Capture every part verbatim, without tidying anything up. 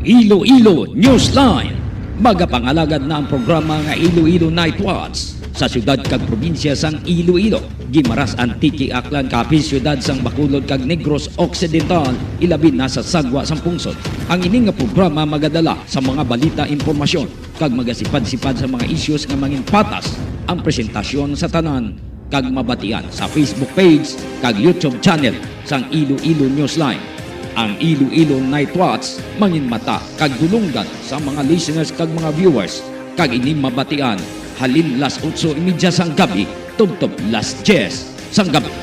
Iloilo Newsline. Magapangalagad na ang programa nga Iloilo Night Watch sa siyudad kag probinsya sang Iloilo, Guimaras, Antique, Aklan, Capiz, siyudad sang Bacolod kag Negros Occidental, ilabi na sa sagwa sang pungsod. Ang ini nga programa magadala sa mga balita, impormasyon, kag magasipad-sipad sa mga issues nga mangin patas ang presentasyon sa tanan kag mabatian sa Facebook page kag YouTube channel sang Iloilo Newsline. Ang Iloilo Night Watch manginmata kag dulonggan sa mga listeners kag mga viewers, kag ini mabatian halin las otso y media sang gabi tubtob las diyes sang gabi.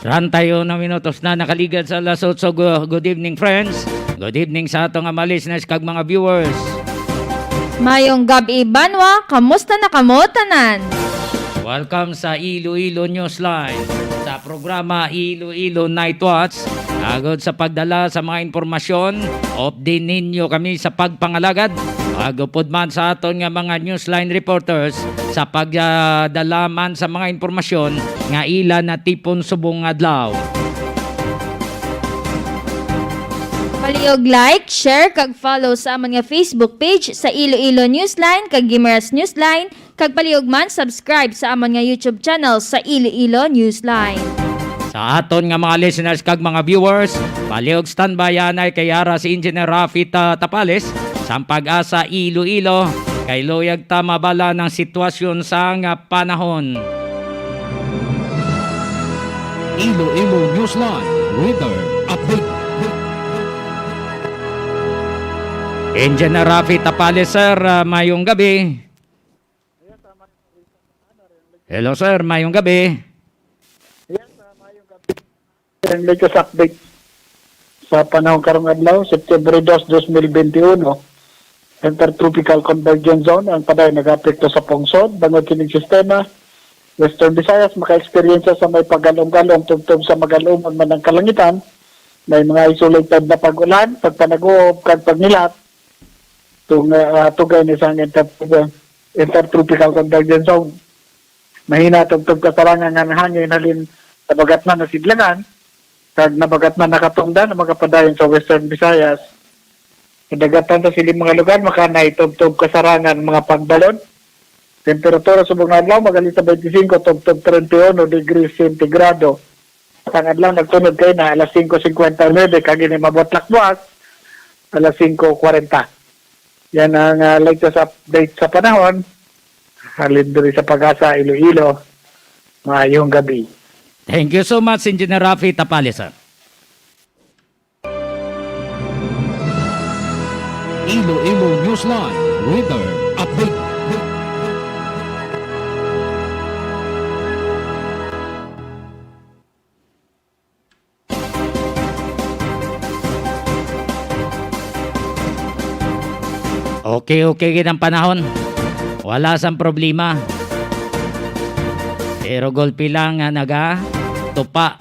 Treinta y uno minutos na nakaligad sa alas otso. Gu-, good evening, friends. Good evening sa ato nga mga listeners kag mga viewers. Mayong gab-i, banwa. Kamusta na kamo tanan? Welcome sa Iloilo Newsline, sa programa Iloilo Night Watch, agod sa pagdala sa mga impormasyon, update ninyo kami sa pagpangalagad, agod pud man sa aton nga mga Newsline reporters sa pagdala man sa mga impormasyon nga ila natipon subong adlaw. Palihog like, share, kag follow sa amon nga Facebook page sa Iloilo Newsline kag Guimaras Newsline, kag palihog man subscribe sa amon nga YouTube channel sa Iloilo Newsline. Sa aton nga mga listeners kag mga viewers, palihog standby anay kay ara si Engineer Rafi Ta-, Tapales sang Pag-asa Iloilo, kay luyag ta mabal-an ang sitwasyon sang panahon. Iloilo Newsline Weather Update. Engineer Rafi Tapales, sir, ah, mayong gabi. Hello, sir, mayong gabi. Yes, ah, mayong gabi. Ang latest update sa panahon karong adlaw, September dos, dos mil benti uno, Intertropical Convergence Zone ang padayon nag-apekto sa pungsod. Bangod kining sistema, Western Visayas maka-eksperyensya sa may pagalom-galom tubtob sa magalumon man ang kalangitan. May mga isolated na pag-ulan, pagpanag-uob, kag pagnilat. Tung-, ah, tugay ni sang inter-, Intertropical Convergence Zone. Mahina tubtob kasarangan nga hangin halin sa nabagatnan nga sidlangan, kag nabagatnan nga katungdan nga makapadayon sa Western Visayas. Kadagatan sa siling mga lugar, makanay tubtob kasarangan mga pagbalod. Temperatura subong nga adlaw, magali sa twenty-five tubtob thirty-one degrees centigrado. Sang adlaw nagtunod kay na alas singko singkwenta y nuebe, kag ini mabutlak buas alas singko kwarenta. Yan ang, ah, latest update sa panahon. Halin diri sa Pag-asa, Iloilo. Maayong gabi. Thank you so much, Engineer Rafi Tapales, sir. Iloilo Newsline Weather Update. Okay, okay gid ang panahon. Wala sang problema. Pero gulpi lang nga nagatupa.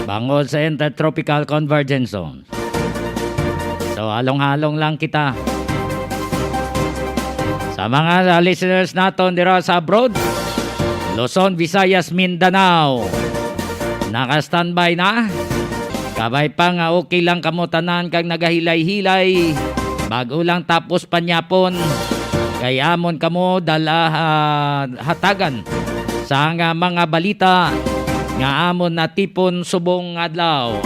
Bangod sa Intertropical Convergence Zone. So, halong-halong lang kita. Sa mga listeners naton dira sa abroad, Luzon, Visayas, Mindanao, naka-standby na. Kabay pa nga okay lang kamo tanan kag nagahilay-hilay. Bag-o lang tapos panyapon. Kay amon kamo dala, ah, hatagan sa nga mga balita nga amon natipon subong adlaw.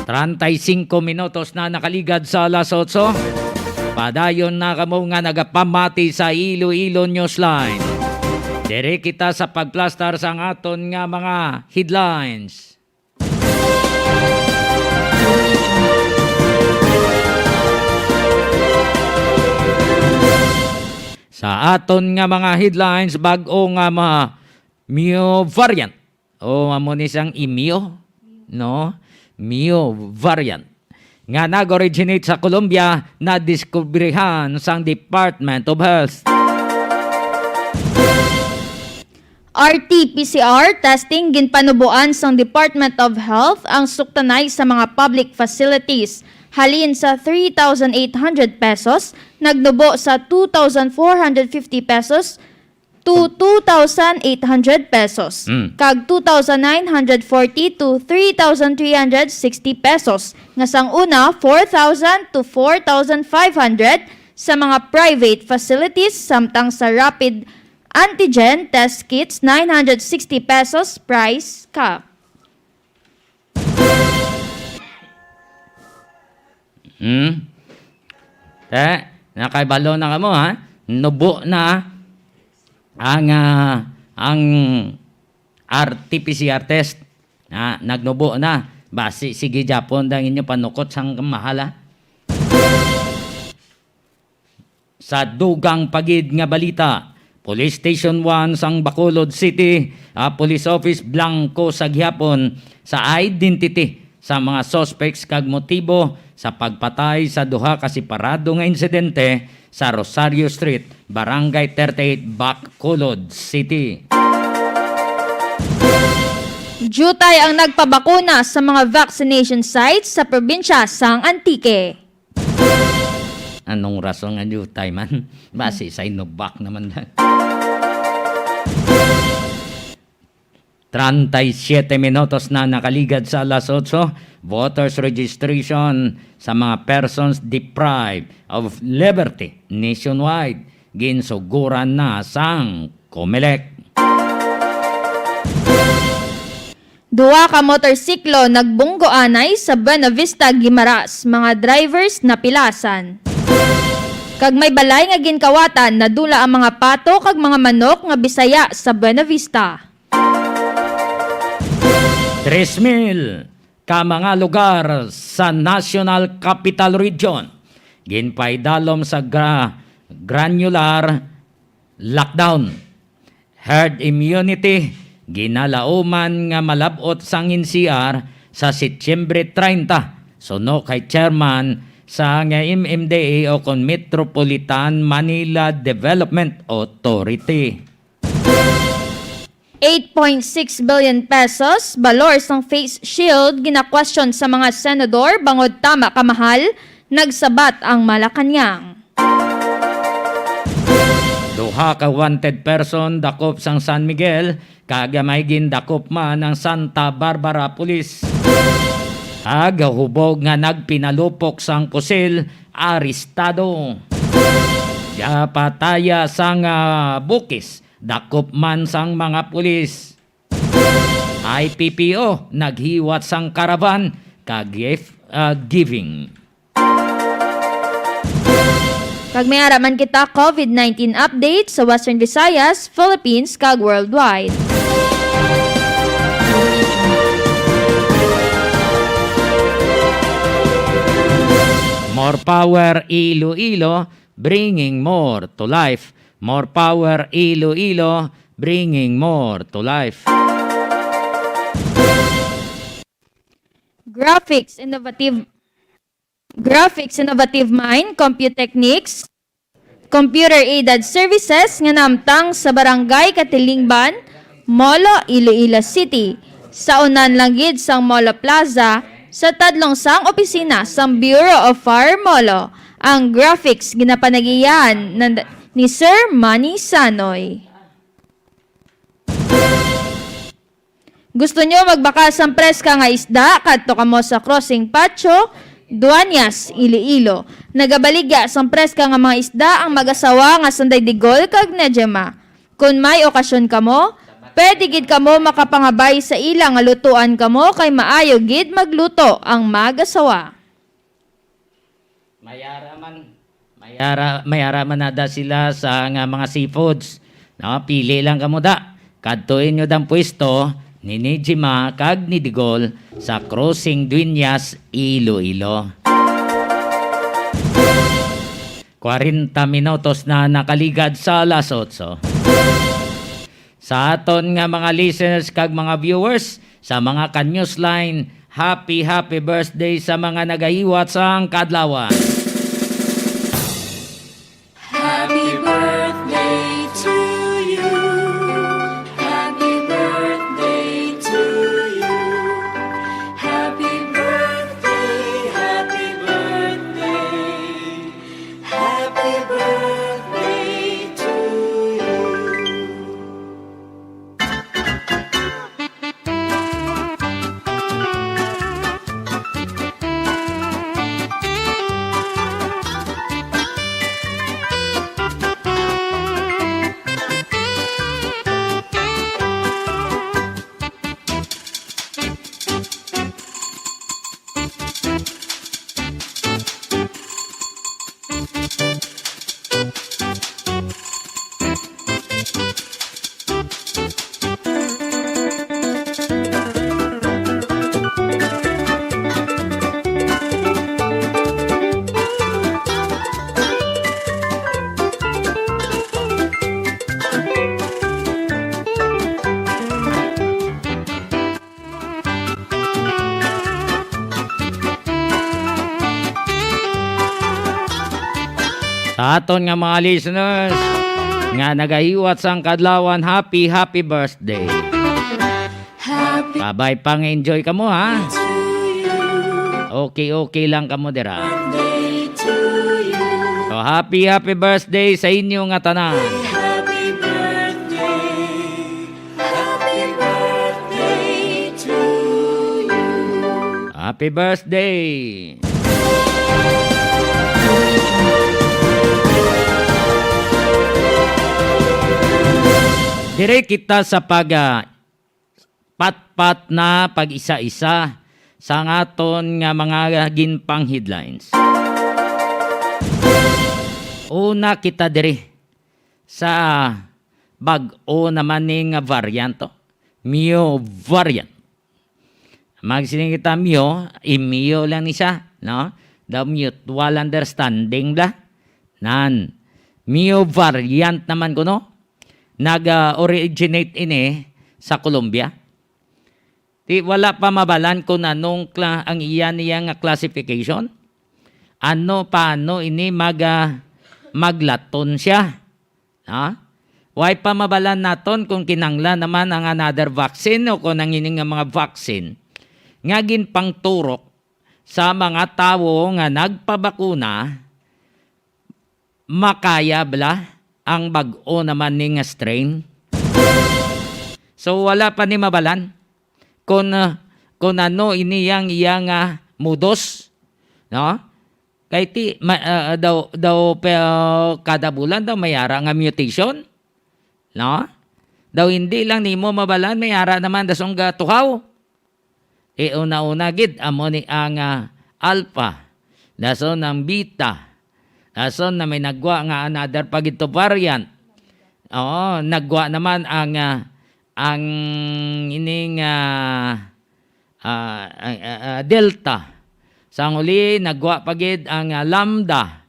Treinta y cinco minutos na nakaligad sa alas otso. Padayon na kamo nga nagapamati sa Iloilo Newsline. Diri kita sa pagplastar sang aton nga mga headlines. Sa aton nga mga headlines, bag-o nga ma-, Mu variant. O, amo ni sang Imyo, no? Mu variant nga nag-originate sa Colombia, nadiskubrihan sang Department of Health. R T P C R testing, ginpanuboan sang Department of Health ang suktanay sa mga public facilities. Halin sa three thousand eight hundred pesos, nagnubo sa two thousand four hundred fifty pesos to two thousand eight hundred pesos, Mm. kag two thousand nine hundred forty to three thousand three hundred sixty pesos, nga sang una, four thousand to four thousand five hundred sa mga private facilities, samtang sa rapid antigen test kits, nine hundred sixty pesos price cap. Hmm? Eh, nakahibalo na kamo, ha? Nubo na ang, ah, ang R T P C R test. Ha? Nagnubo na. Basi, sige, Japon, ang inyo panukot sang mahal, ha? Sa dugang pa gid nga balita, Police Station one sang Bacolod City, ah, Police Office, blanko sa gihapon sa identity sa mga suspects kag motibo sa pagpatay sa duha ka separado nga insidente sa Rosario Street, Barangay thirty-eight, Bacolod City. Diutay ang nagpabakuna sa mga vaccination sites sa probinsya sang Antique. Anong rason nga diutay man? Basi Sinovac naman lang. Treinta y siete minutos na nakaligad sa alas otso, voters registration sa mga persons deprived of liberty nationwide ginsuguran na sang Comelec. Duha ka motorsiklo nagbunggo anay sa Buenavista, Guimaras. Mga drivers napilasan. Kag may balay nga ginkawatan, nadula ang mga pato kag mga manok nga Bisaya sa Buenavista. Tres mil ka mga lugar sa National Capital Region ginpaidalom sa gra-, granular lockdown. Herd immunity, ginalauman nga malab-ot sang N C R sa Setyembre treinta, suno kay chairman sa nga M M D A o kon Metropolitan Manila Development Authority. Eight point six billion pesos balor sang face shield ginakwestiyon sa mga senador bangod tama ka mahal, nagsabat ang Malacañang. Duha ka wanted person dakop sang San Miguel, kag may gindakop man ang Santa Barbara Police. Kag hubog nga nagpinalupok sang pusil, arestado. Gapataya sang, ah, bukis, dakop man sang mga pulis. I P P O naghiwat sang caravan kag gift, ah, giving. Kag may ara man kita COVID nineteen update sa Western Visayas, Philippines, kag worldwide. More power, Iloilo, bringing more to life. More power, Iloilo, bringing more to life. Graphics innovative Graphics Innovative Mind, Computechnics, computer-aided services nga nahamtang sa Barangay Katilingban, Molo, Iloilo City. Sa unan lang gid sang Molo Plaza, sa tadlong sang opisina sang Bureau of Fire Molo, ang graphics ginapanagiyahan na, ni Sir Manny Sanoy. Gusto nyo magbakal sang preska nga isda? Kadto kamo sa Crossing Patio, Dueñas, Iloilo. Nagabaligya sang preska nga mga isda ang mag-asawa nga Sanday Digol kag Nejema. Kon may okasyon kamo, pwede gid kamo makapangabay sa ila nga lutuan kamo kay maayo gid magluto ang mag-asawa. May ara man, may ara, may ara man na da sila sa nga mga seafoods. No, pili lang kamo da. Kadto inyo dang pwesto ni Nijima kag ni Digol sa Crossing Dueñas, Iloilo. Kwarenta minutos na nakaligad sa alas otso. Sa aton nga mga listeners kag mga viewers sa mga ka-Newsline, happy, happy birthday sa mga nagahiwat sang kaadlawan. Happy birthday to you. Aton nga mga listeners nga nagahiwat sang kadlawan, happy, happy birthday. Happy Kabay pang enjoy kamo, ha? To you. Okay, okay lang kamo dira. Birthday to you. So, happy, happy birthday sa inyo nga tanan. Happy birthday. Happy birthday to you. Happy birthday! Dire kita sa pag, ah, patpat na pag-isa-isa sa aton nga mga ginpang headlines. Una kita diri sa bag-o naman ni nga variant, oh. Mu variant. Magsiling kita mu, i-mu lang ni siya, no? The mutual understanding bla. Nan. Mu variant naman kuno. Nag-originate ini sa Colombia. Ti, wala pa mabalan kung anong kla-, ang iya niya nga classification. Ano, paano ini mag-, ah, maglaton siya? Ha? Way pa mabalan naton kung kinahanglan naman ang another vaccine o kung ang ini nga mga vaccine nga ginpangturok sa mga tawo nga nagpabakuna, makaya bala ang bag-o naman ni nga strain. So, wala pa ni mabalan kung, ah, kung ano ini yang iya nga modus, no? Kay ti, ma-, ah, daw, daw, pe-, ah, kada bulan daw may ara nga mutation, no? Daw hindi lang nimo mabalan, may ara naman dasong gatuhaw. E, una-una gid, amo ni ang, ah, alpha, dason ang beta, dason na may nagwa nga another pa gid to variant. Oo, nagwa naman ang, ah, ang ining, ah, ah, ah, ah, ah, Delta. Sa huli, nagwa pa gid ang, ah, Lambda.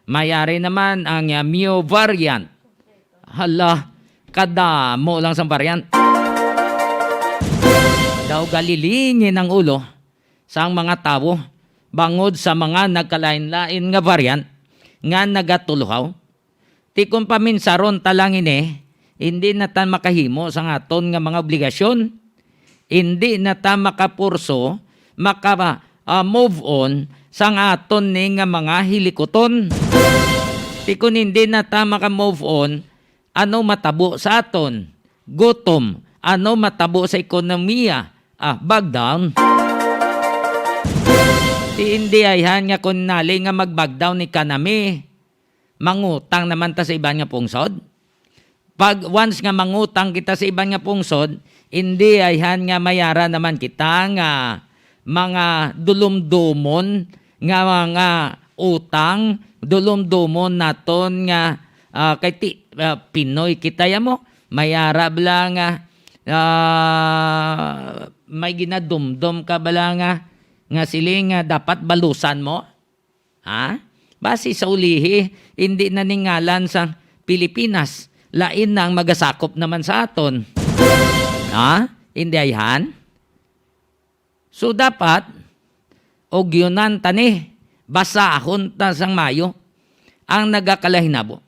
May ari naman ang, ah, Mu variant. Hala, kadamo lang sang variant. Daw galilingin ang ulo sang mga tawo bangod sa mga nagkalain-lain nga variant nga nagatuluhaw. Ti kon paminsaron ta lang ini, hindi na ta makahimo sang aton nga mga obligasyon. Hindi na ta makapurso, maka, ah, move on sang aton ni nga mga hilikuton. Ti kon hindi na ta maka-move on, ano matabo sa aton? Gutom. Ano matabo sa ekonomiya? Ah, bag down. Ti hindi ayhan nga kon nali nga mag-bag down ni kanami. Mangutang naman ta sa iban nga pungsod. Pag once nga mangutang kita sa iban nga pungsod, indi ayhan nga mayara naman kita nga mga dulumdomon nga mga utang, dulumdomon naton nga, ah, kay ti-, ah, Pinoy kita ya mo, mayara bala nga, ah, may ginadumdom ka bala nga, nga siling nga dapat balusan mo. Ha? Basi sa ulihi, hindi na ni ngalan sa Pilipinas, lain na ang magasakop naman sa aton. Ha? Hindi ayhan? So, dapat, ugyonan ta ni, basahon ta sang mayo ang nagakalahinabo.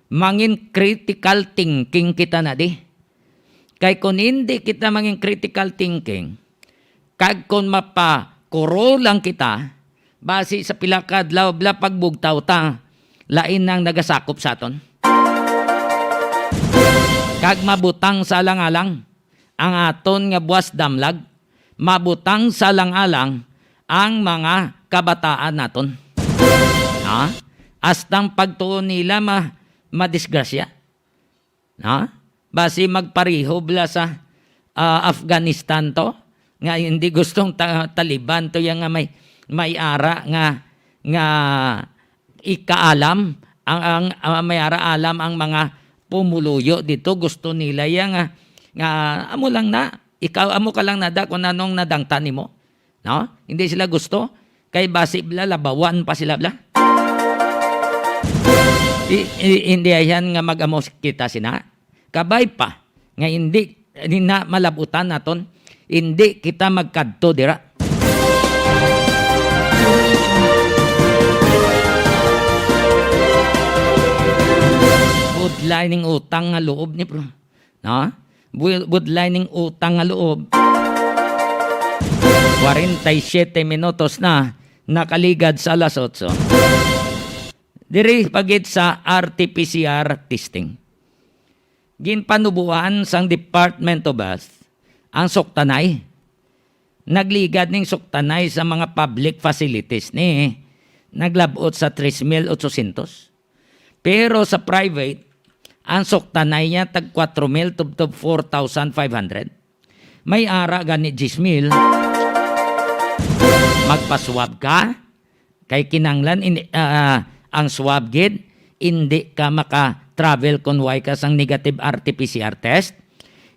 Mangin critical thinking kita na di. Kay kung hindi kita mangin critical thinking, kag kung mapakuro lang kita, basi sa pila ka adlaw bala pagbugtaw ta, lain nang nagasakop sa aton. Kag mabutang sa alang-alang ang aton nga buwas damlag, mabutang sa alang-alang ang mga kabataan naton. Ha? Astang pagtuon nila ma-, madisgrasya. Ha? Basi magpareho bala sa, ah, Afghanistan to, nga hindi gustong ta-, Taliban to, yang nga may, may ara nga, nga ikaalam, ang, ang, ah, may ara alam ang mga pumuluyo dito, gusto nila ya nga, nga amo lang na, ikaw, amo ka lang nada kung anong nadangtan nimo. No? Hindi sila gusto. Kay basi bla, labawan pa sila bla. I, i, hindi ayan nga mag-amos kita sina. Kabay pa nga hindi, hindi na malabutan naton. Hindi kita magkadto dira. Budlay ning utang nga loob ni, bro. No? Bu-, budlay ning utang nga loob. Kwarenta y siyete minutos na nakaligad sa alas otso. Diri pa gid sa R T P C R testing. Ginpanuboan sang Department of Health ang suktanay. Nagligad ning suktanay sa mga public facilities ni naglab-ot sa tres mil otsosintos. Pero sa private, ang suktanay niya tag kwatro mil tubtob four thousand five hundred. May ara gani diyes mil. Magpa-swab ka, kay kinahanglan in, ah, ang swab gid, indi ka maka-travel kung way ka sang negative R T P C R test.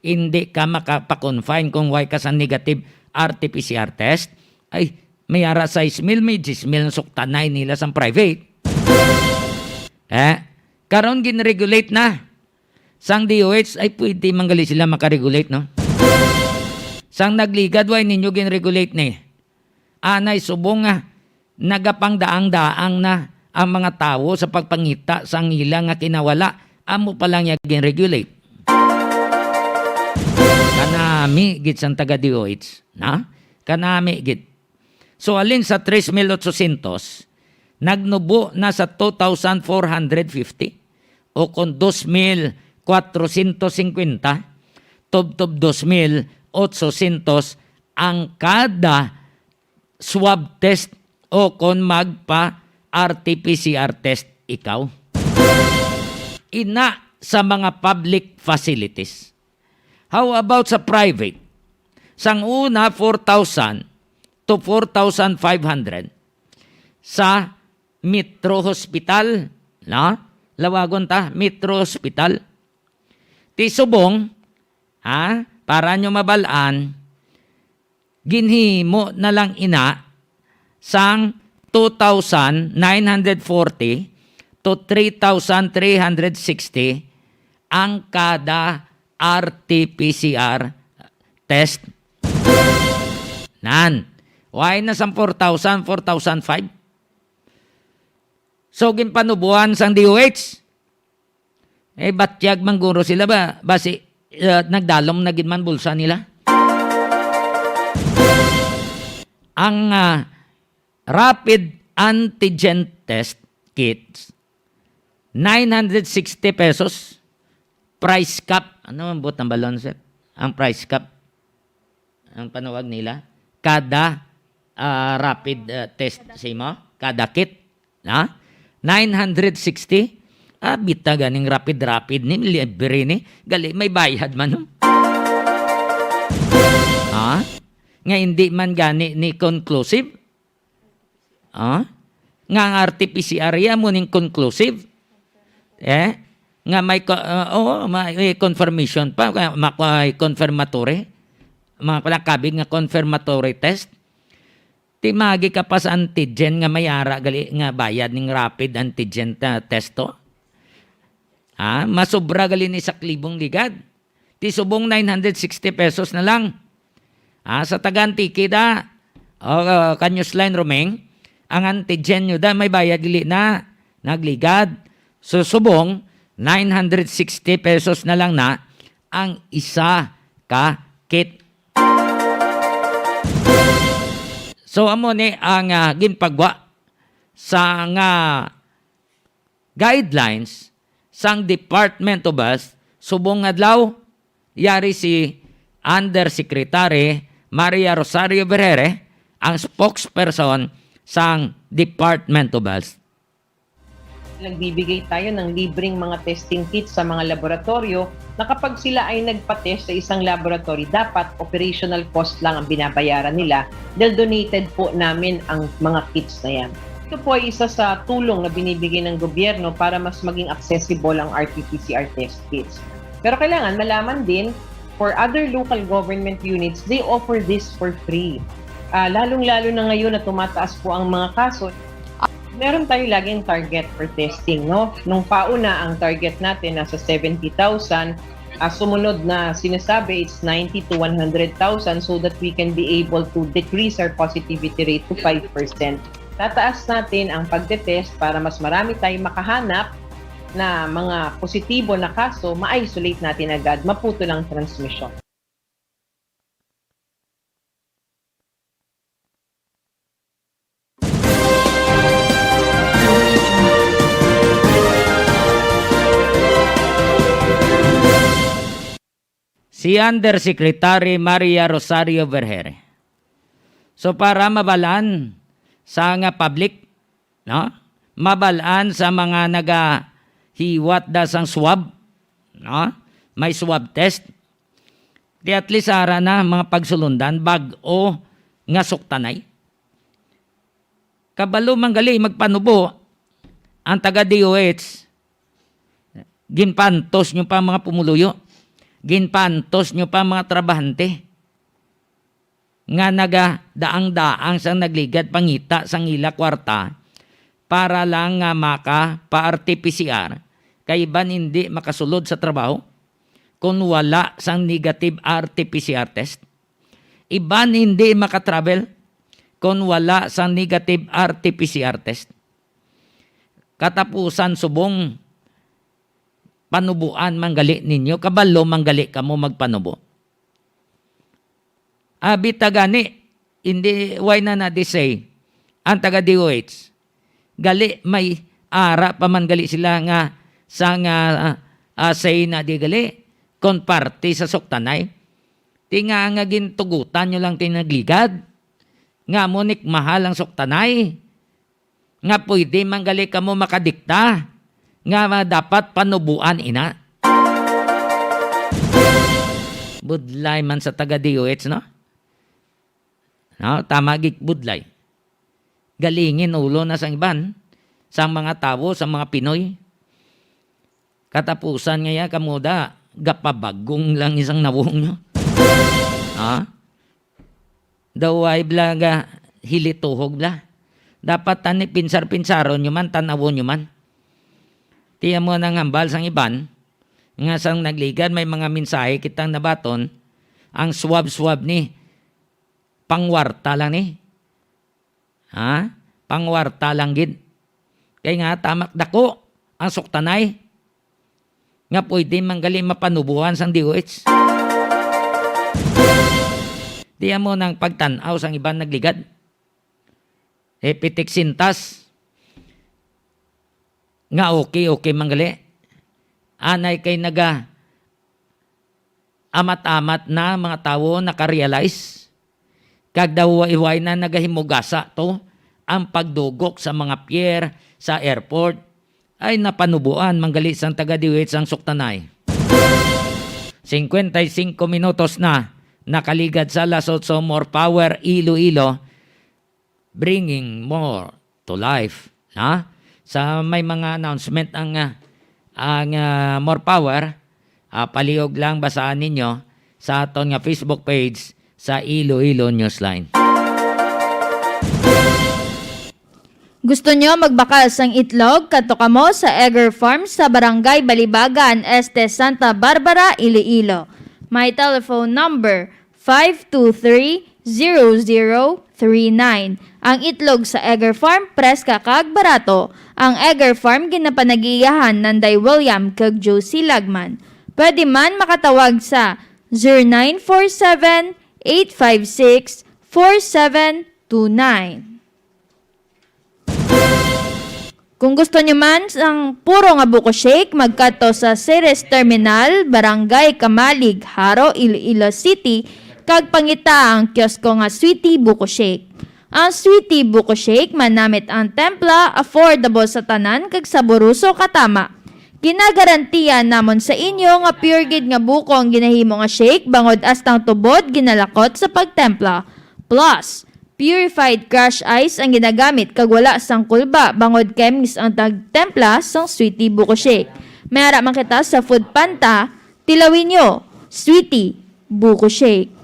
Indi ka makapakonfine kung way ka sang negative R T P C R test. Ay, may ara sais mil, may diyes mil ang suktanay nila sang private. Eh, karon ginregulate na. Sang D O H, ay pwede man gali sila makaregulate, no? Sang nagligad, way ninyo ginregulate ni? Anay subong nga nagapangdaang-daang na ang mga tawo sa pagpangita sang ila nga kinawala, amo pa lang niya ginregulate. Kanami gid sang taga D O H, na? Kanami gid. So, alin sa tres mil otsosintos, nagnubo na sa two thousand four hundred fifty, o kon dos mil kwatrosyentos singkwenta, tubtob dos mil otsosintos ang kada swab test o kon magpa-R T P C R test ikaw. Ina sa mga public facilities. How about sa private? Sang una, four thousand to four thousand five hundred sa Metro Hospital, no? Lawagon ta, Metro Hospital. Ti subong, ha, para nyo mabal-an, ginhimo na lang ina sang two thousand nine hundred forty to three thousand three hundred sixty ang kada R T P C R test. Nan, why na sang four thousand, four thousand five? So, ginpanuboan sang D O H. Eh, batyag man guro sila ba? Basi, uh, nagdalom na gid man bulsa nila. Ang, ah, rapid antigen test kits, nine hundred sixty pesos. Price cap. Ano ang buot ng balon, sir? Ang price cap. Ang panawag nila, kada, ah, rapid, ah, test sa imo, kada kit, ha? Nine hundred sixty. Ah, bita ganing rapid-rapid ni, libre ni. Gali, may bayad man, no? Ha? Nga hindi man gani ni conclusive? Ah? Nga ang R T P C R iya mo ning conclusive? Eh? Nga may ko-, ah, oo, may, may confirmation pa, kaya ma-, may confirmatory. Mga palakabig nga confirmatory test. Ti magi ka pa sa antigen nga may ara gali nga bayad ning rapid antigen ta-, test to. Ah, masubra gali ni sa klibong ligad. Ti subong nine hundred sixty pesos na lang. Ah, sa taga Antique da, o, uh, Kanyos Line, Romeng, ang antigen nyo da, may bayad dili na, nagligad. So, subong, nine hundred sixty pesos na lang na ang isa ka kit. So, amo ni ang, ah, ginpagwa sa nga guidelines sang Department of Health subong adlaw. Yari si Undersecretary Maria Rosario Berhere, ang spokesperson sang Department of Health. Nagbibigay tayo ng libreng mga testing kits sa mga laboratorio na kapag sila ay nagpa-test sa isang laboratory, dapat operational cost lang ang binabayaran nila dahil donated po namin ang mga kits na yan. Ito po ay isa sa tulong na binibigay ng gobyerno para mas maging accessible ang R T P C R test kits. Pero kailangan malaman din, for other local government units, they offer this for free. Ah, lalong-lalo na ngayon na tumataas po ang mga kaso. Meron tayo laging target for testing, no? Nung pauna, ang target natin nasa seventy thousand. Ah, sumunod na sinasabi, it's ninety to one hundred thousand so that we can be able to decrease our positivity rate to five percent. Tataas natin ang pagte-test para mas marami tayong makahanap na mga positibo na kaso, ma-isolate natin agad, maputol ang transmisyon. Si Undersecretary Maria Rosario Vergeire. So, para mabalaan sa nga public, no? Mabalaan sa mga nagahiwat da sang swab, no? May swab test. Di at least ara na mga pagsulundan bag-o nga suktanay. Kabalo man gali magpanubo ang taga D O H. Ginpantos nyo pa mga pumuluyo. Ginpantos nyo pa mga trabahante nga nagadaang-daang sang nagligad pangita sang ila kwarta para lang nga maka pa-R T P C R, kay iban hindi makasulod sa trabaho kon wala sang negative R T P C R test. Iban hindi maka-travel kon wala sang negative R T P C R test. Katapusan subong panubuan man gali ninyo, kabalo man gali kamo magpanubo. Abi ta gani, hindi, why na na di say ang taga D O H? Gali may ara pa man gali sila nga sa nga, ah, ah, say na di gali kon parte sa suktanay. Ti nga, nga gintugutan nyo lang ti nagligad nga mo nikmahal ang suktanay, nga pwede man gali kamo makadikta nga ma-, dapat panubuan ina. Budlay man sa taga D O H, no? No, tama gid, budlay. Galingin ulo na sang iban, sang mga tawo, sang mga Pinoy. Katapusan nga ya, kamo da, gapabagong lang isang nawong nyo. Ha? Daw ay bla ga hilituhog bla. Dapat tani pinsar-pinsaron nyo man, tanawon nyo man. Tiyan mo nang hambal sang iban, nga sang nagligad may mga mensahe kitang nabaton, ang swab-swab ni, pangwarta lang ni. Ha? Pangwarta lang gid. Kay nga, tamak dako ang suktanay nga pwede man gali mapanubuhan sang D O H. Di amo nang pagtan-aw sang iban nagligad. Epitik sintas nga okay, okay man gali. Anay kay naga amat-amat na mga tawo nakarealize, kag daw way-way na nagahimugasa to ang pagdugok sa mga pier sa airport, ay napanubuan man gali sang taga-D O H ang suktanay. Cincuenta y cinco minutos na nakaligad sa alas otso, more power, Iloilo, bringing more to life, na? Sa may mga announcement ang, ah, ang, ah, more power, ah, palihog lang basahan ninyo sa aton nga Facebook page sa Iloilo Newsline. Gusto nyo magbakal sang itlog? Kadto kamo sa Egger Farm sa Barangay Balibagan, Este, Santa Barbara, Iloilo. My telephone number, five two three, zero zero three nine. Ang itlog sa Egger Farm, preska kag barato. Ang Egger Farm ginapanagiyahan Nanday William kag Josie Lagman. Pwede man makatawag sa zero nine four seven, eight five six, four seven two nine. Kung gusto nyo man sang puro nga buko shake, magkadto sa Ceres Terminal, Barangay Kamalig, Jaro, Iloilo City, kag pangita ang kiosko nga Sweetie Buko Shake. Ang Sweetie Buko Shake manamit ang templa, affordable sa tanan, kag saboroso katama. Ginagarantiya namon sa inyo nga pure gid nga buko ang ginahimo nga shake, bangod astang tubod ginalakot sa pagtempla. Plus, purified crush ice ang ginagamit kag wala sang kulba, bangod chemist ang tagtempla sang Sweetie Buko Shake. May ara man kita sa Food Panta, tilawi nyo, Sweetie Buko Shake.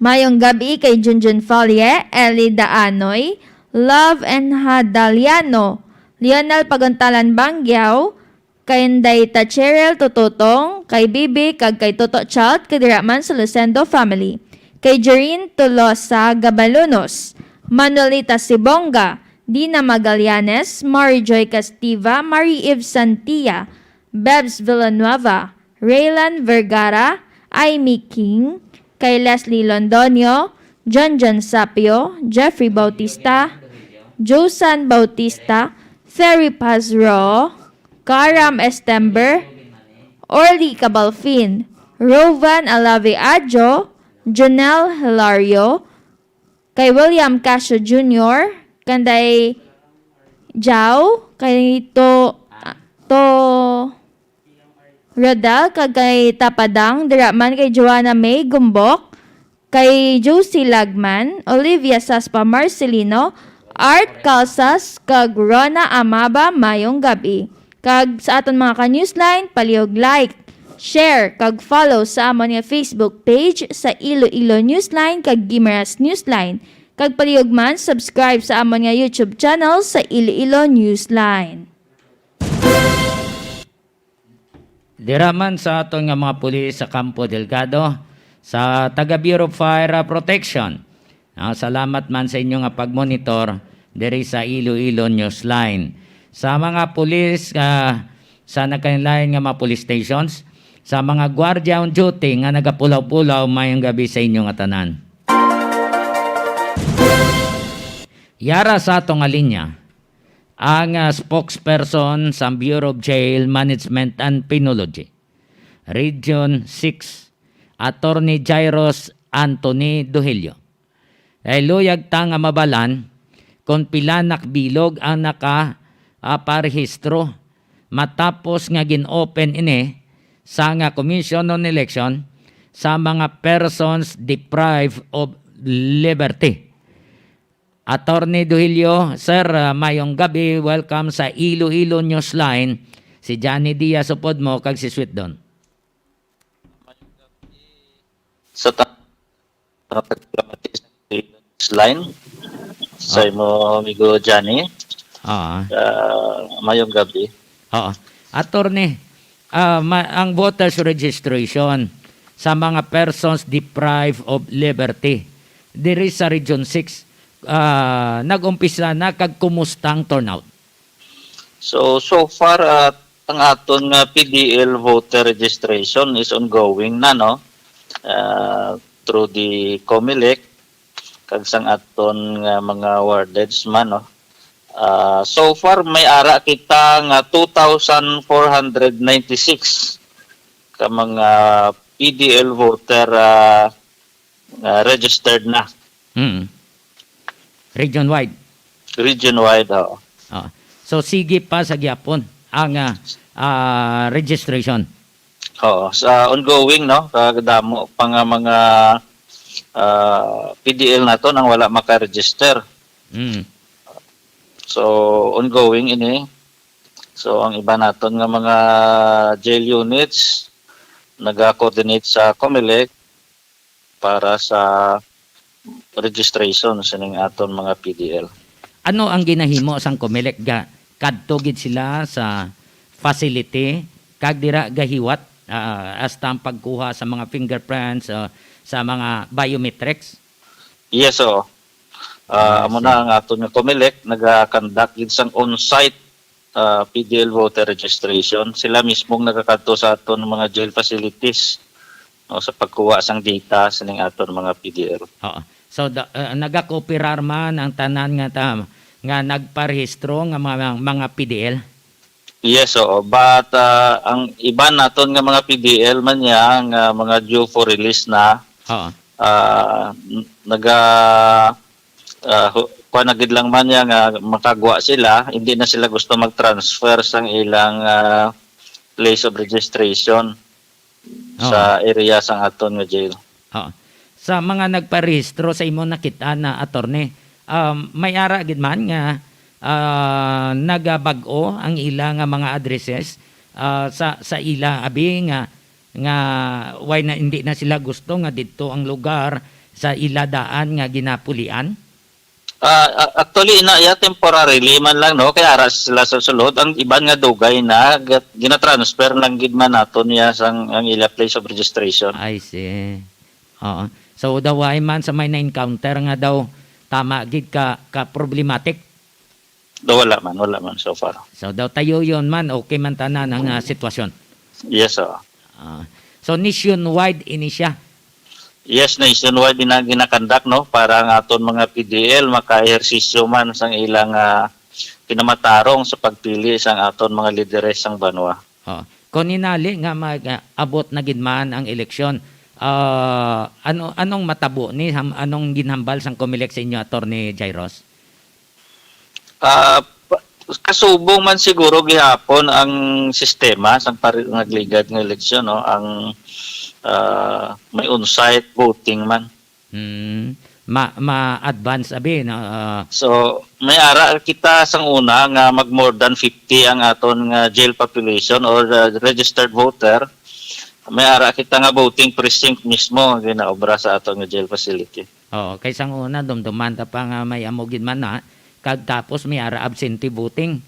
Mayong gab-i kay Junjun Falle, Ellie Daanoy, Love and Hadaliano, Lionel Paguntalan Banggiaw, kay Inday ta Cheryl Tututong, kay Bibi, kag kay Toto Child, kay dira man sa Lucendo family. Kay Jorin Tolosa Gabalunos, Manuelita Sibonga, Dina Magallanes, Mary Joy Castiva, Mary Eve Santia, Bebs Villanueva, Raylan Vergara, Aimee King, kay Leslie Londoño, John John Sapio, Jeffrey Bautista, Josan Bautista, Ferry Pazro, Karam Estember, Orly Cabalfin, Rovan Alave Adjo, Jonel Hilario, kay William Casio Junior, kanday Jao, kay To, To Rodel, kag kay Tapadang, dira man kay Joanna May Gumbok, kay Josie Lagman, Olivia Saspa Marcelino, Art Calsas, kag Rona Amaba, mayong gab-i. Kag sa aton mga ka-Newsline, palihog like, share, kag follow sa amon nga Facebook page sa Iloilo Newsline kag Guimaras Newsline. Kag palihog man, subscribe sa amon nga YouTube channel sa Iloilo Newsline. Dira man sa aton nga mga pulis sa Campo Delgado, sa taga Bureau of Fire Protection, ah, salamat man sa inyo nga pagmonitor diri sa Iloilo Newsline. Sa mga pulis, ah, sa nagkalain-lain nga mga police stations, sa mga gwardiya on duty nga nagapulaw-pulaw, mayong gab-i sa inyo nga tanan. Yara sa ato nga linya, ang, ah, spokesperson sa Bureau of Jail Management and Penology, Region six, Attorney Jairus Anthony Duhilio. Kay luyag ta nga mabalan kon pila na ka bilog ang naka, ah, parehistro matapos nga gin-open ini sa nga Commission on Election sa mga persons deprived of liberty. Attorney Duhilio, sir, ah, mayong gab-i. Welcome sa Iloilo Newsline. Si Johnny Diaz upod mo kag si Sweet Don. Sa ta-, sa Newsline, sa Ah. imo amigo Johnny. Ah. Ah, mayong gab-i. Oo. Attorney, ah, ma-, ang voters registration sa mga persons deprived of liberty diri sa Region six, ah, nag-umpisa na, kag kumusta ang turnout? So, so far, ah, ang aton nga P D L voter registration is ongoing na, no? Ah, through the Comelec, kag sang aton nga mga wardens man, no? Ah, so far, may ara kita nga two thousand four hundred ninety-six ka mga P D L voter, ah, nga registered na. Mm. Region-wide? Region-wide, oo. Oo. So, sige pa sa gihapon ang, ah, ah, registration? Oo, sa ongoing, no? Kadamo pa nga mga, ah, P D L naton ang wala maka-register. Mm. So, ongoing ini. So, ang iba naton nga mga jail units, naga-coordinate sa Comelec para sa registration sining aton mga P D L. Ano ang ginahimo sang Comelec? Ga-, kadto gid sila sa facility, kag dira gahiwat, ah, hasta ang pagkuha sa mga fingerprints, ah, sa mga biometrics? Yes, oo. Ah, I amo see. Na ang aton nga Comelec, naga-conduct gid sang on-site, ah, P D L voter registration. Sila mismong nagakadto sa aton mga jail facilities, no, sa pagkuha sang data sining aton mga P D L. Oo. So, the, ah, nagakooperar man ang tanan nga ta-, nga nagparehistro nga mga, mga P D L? Yes, oo. But, ah, ang iban naton nga mga P D L man niya nga mga due for release na, Oo. ah, n-, naga, ah, hu-, kuwan na gid lang man niya nga makagwa sila, hindi na sila gusto mag-transfer sang ilang, ah, place of registration Oo. sa area sang aton nga jail. Oo. Sa mga nagparehistro sa imo nakita na, attorney, um, may ara gid man nga, ah, nagabag-o ang ila nga mga addresses, ah, sa, sa ila abi nga, nga why na hindi na sila gusto nga didto ang lugar sa ila daan nga ginapulian? Ah, a-, actually, ina, iya, temporarily man lang, no? Kaya ara sila sa sulod. Ang iban nga dugay na, ga-, ginatransfer lang gid man nato niya sang, ang ila place of registration. I see. Oo. So, daw ay man sa may na-encounter nga daw tama gid ka, ka problematic? Do, wala man, wala man so far. So, daw tayo yun man, okay man tanan ang, ah, sitwasyon. Yes, oo. Ah, so, nationwide ini siya? Yes, nationwide din ang ginakandak, no? Para ang aton mga P D L maka-ehersisyo man sang ilang, ah, kinamatarong sa pagpili sang aton mga lideres sang banwa. Oh. Kung hinali nga mag-, ah, abot na gid man ang eleksyon, ah, ano, anong matabo ni ham-, anong ginhambal sang Comelec sa inyo, Attorney Jairos? Ah, pa-, kasubong man siguro gihapon ang sistema sang pari-, nagligad nga eleksyon, no? Ang, ah, may on-site voting man. Hmm. Ma-, ma-advance abi, no? Ah. So, may ara kita sang una nga mag more than fifty ang aton nga jail population or, ah, registered voter. May ara kita nga voting precinct mismo ang ginaobra sa aton nga jail facility. Oo, kay sang una, dumduman ta pa nga may amo gid man na, kag tapos may ara absentee voting.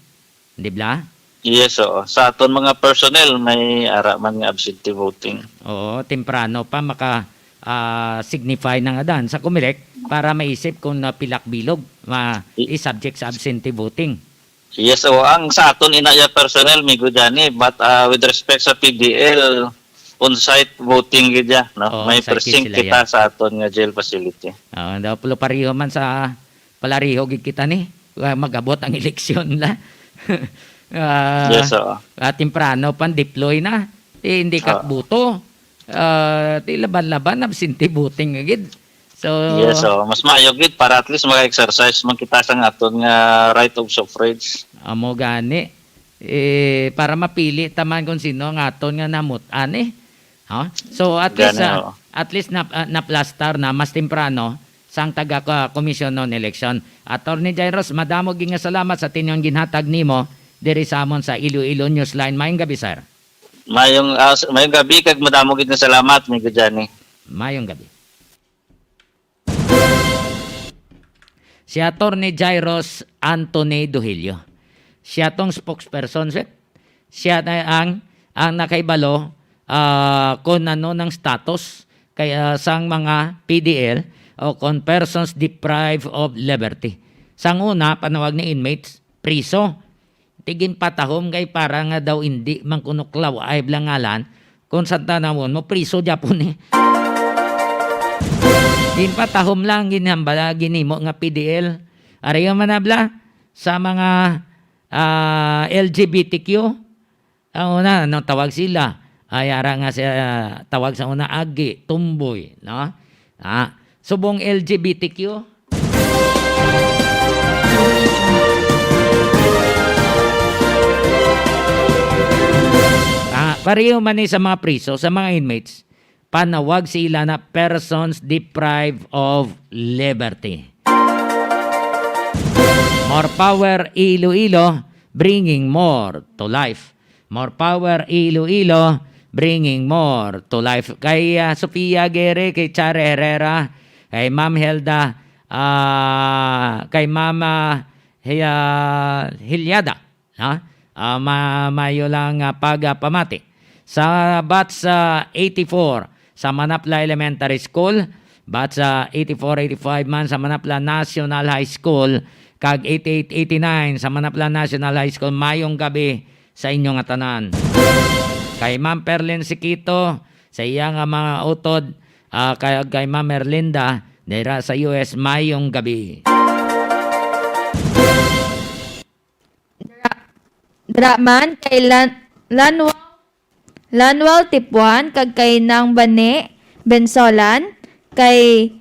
Di ba? Yes, oo. Sa aton mga personnel, may ara man nga absentee voting. Oo, temprano pa maka, ah, signify na nga dan sa Comelec para maisip kung, ah, pilak bilog ma-, I- i-subject sa absentee voting. Yes, oo. Ang sa aton ina ya personnel, Migo Johnny, but, ah, with respect sa P D L, on-site voting gid ya, no? Oo, may on-site gid precinct sila kita ya sa aton nga jail facility. Oo, daw pulo pareho man sa, palareho gid kita ni, ah, mag-abot ang eleksyon la. Ah, yes, oo. Ah, temprano pang deploy na. Di, hindi ka Oo. Buto. Ah, di laban-laban, absentee voting gid. So, yes, oo. Mas maayo gid para at least maka-exercise man kita sa aton nga right of suffrage. Amo gani. Eh, para mapili ta man kung sino ang aton nga namut-an, eh. Ha? So, at least, gani, ah, oo. At least nap-, ah, naplastar na mas temprano sang taga ka-, Commission on Election. Attorney Jairos, madamo gid nga salamat sa tinyong ginhatag nimo diri sa amon sa Iloilo Newsline. Mayong gabi, sir. Mayong, ah, s-, mayong gabi kag madamo gid nga salamat, Migo Johnny. Mayong gabi. Si Attorney Jairos Anthony Duhilio. Siya tong spokesperson, sir. Siya na ang, ang nakahibalo, ah, kung ano nang status kay, ah, sang mga P D L o kung persons deprived of liberty. Sang una, panawag ni inmates, priso. Ti ginpatahom kay para nga daw indi man kuno klaw ay blangalan, kung sa tanawon mo, priso gyapon, eh. Ginpatahom lang, ginhambala, ginhimo nga P D L. Ari ang manabla sa mga, ah, L G B T Q. Ang una, ano tawag sila? Ay, ara nga siya, tawag sa una, agi, tumboy, no? Ah, subong L G B T Q. Ah, pareho man ni sa mga priso, sa mga inmates, panawag sila na persons deprived of liberty. More power, Iloilo, bringing more to life. More power, Iloilo, bringing more to life. Kay, ah, Sofia Aguirre, kay Chare Herrera, kay Ma'am Helda, ah, kay Mama Hi-, ah, Hilyada, ha? Ah, ma-, mayo lang, ah, pagpamati. Sa batch, ah, eighty-four sa Manapla Elementary School, batch, ah, eighty-four eighty-five man sa Manapla National High School, kag eighty-eight eighty-nine sa Manapla National High School, mayong gabi sa inyo nga tanan. Kay Ma'am Perlin Siquito, sa iya nga mga utod, ah, kay, kay Ma'am Erlinda, dira sa U S, mayong gabi. Dra-, dra man kay Lan-, Lanwa-, Lanuel Tipuan, kag kay Nang Bane Bensolan, kay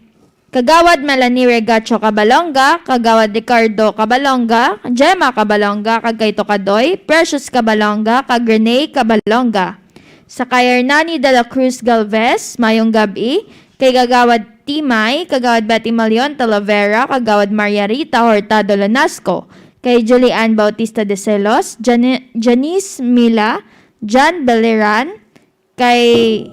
Kagawad Melanie Regacho Cabalonga, Kagawad Ricardo Cabalonga, Gemma Cabalonga, kag kay Tokadoy, Precious Cabalonga, kag Rene Cabalonga. Sa kay Hernani de la Cruz Galvez, mayong gab-i, kay Kagawad Timay, Kagawad Betty Malion Talavera, Kagawad Maria Rita Hurtado Lanasco, kay Julian Bautista de Celos, Jani-, Janice Mila, John Beliran, kay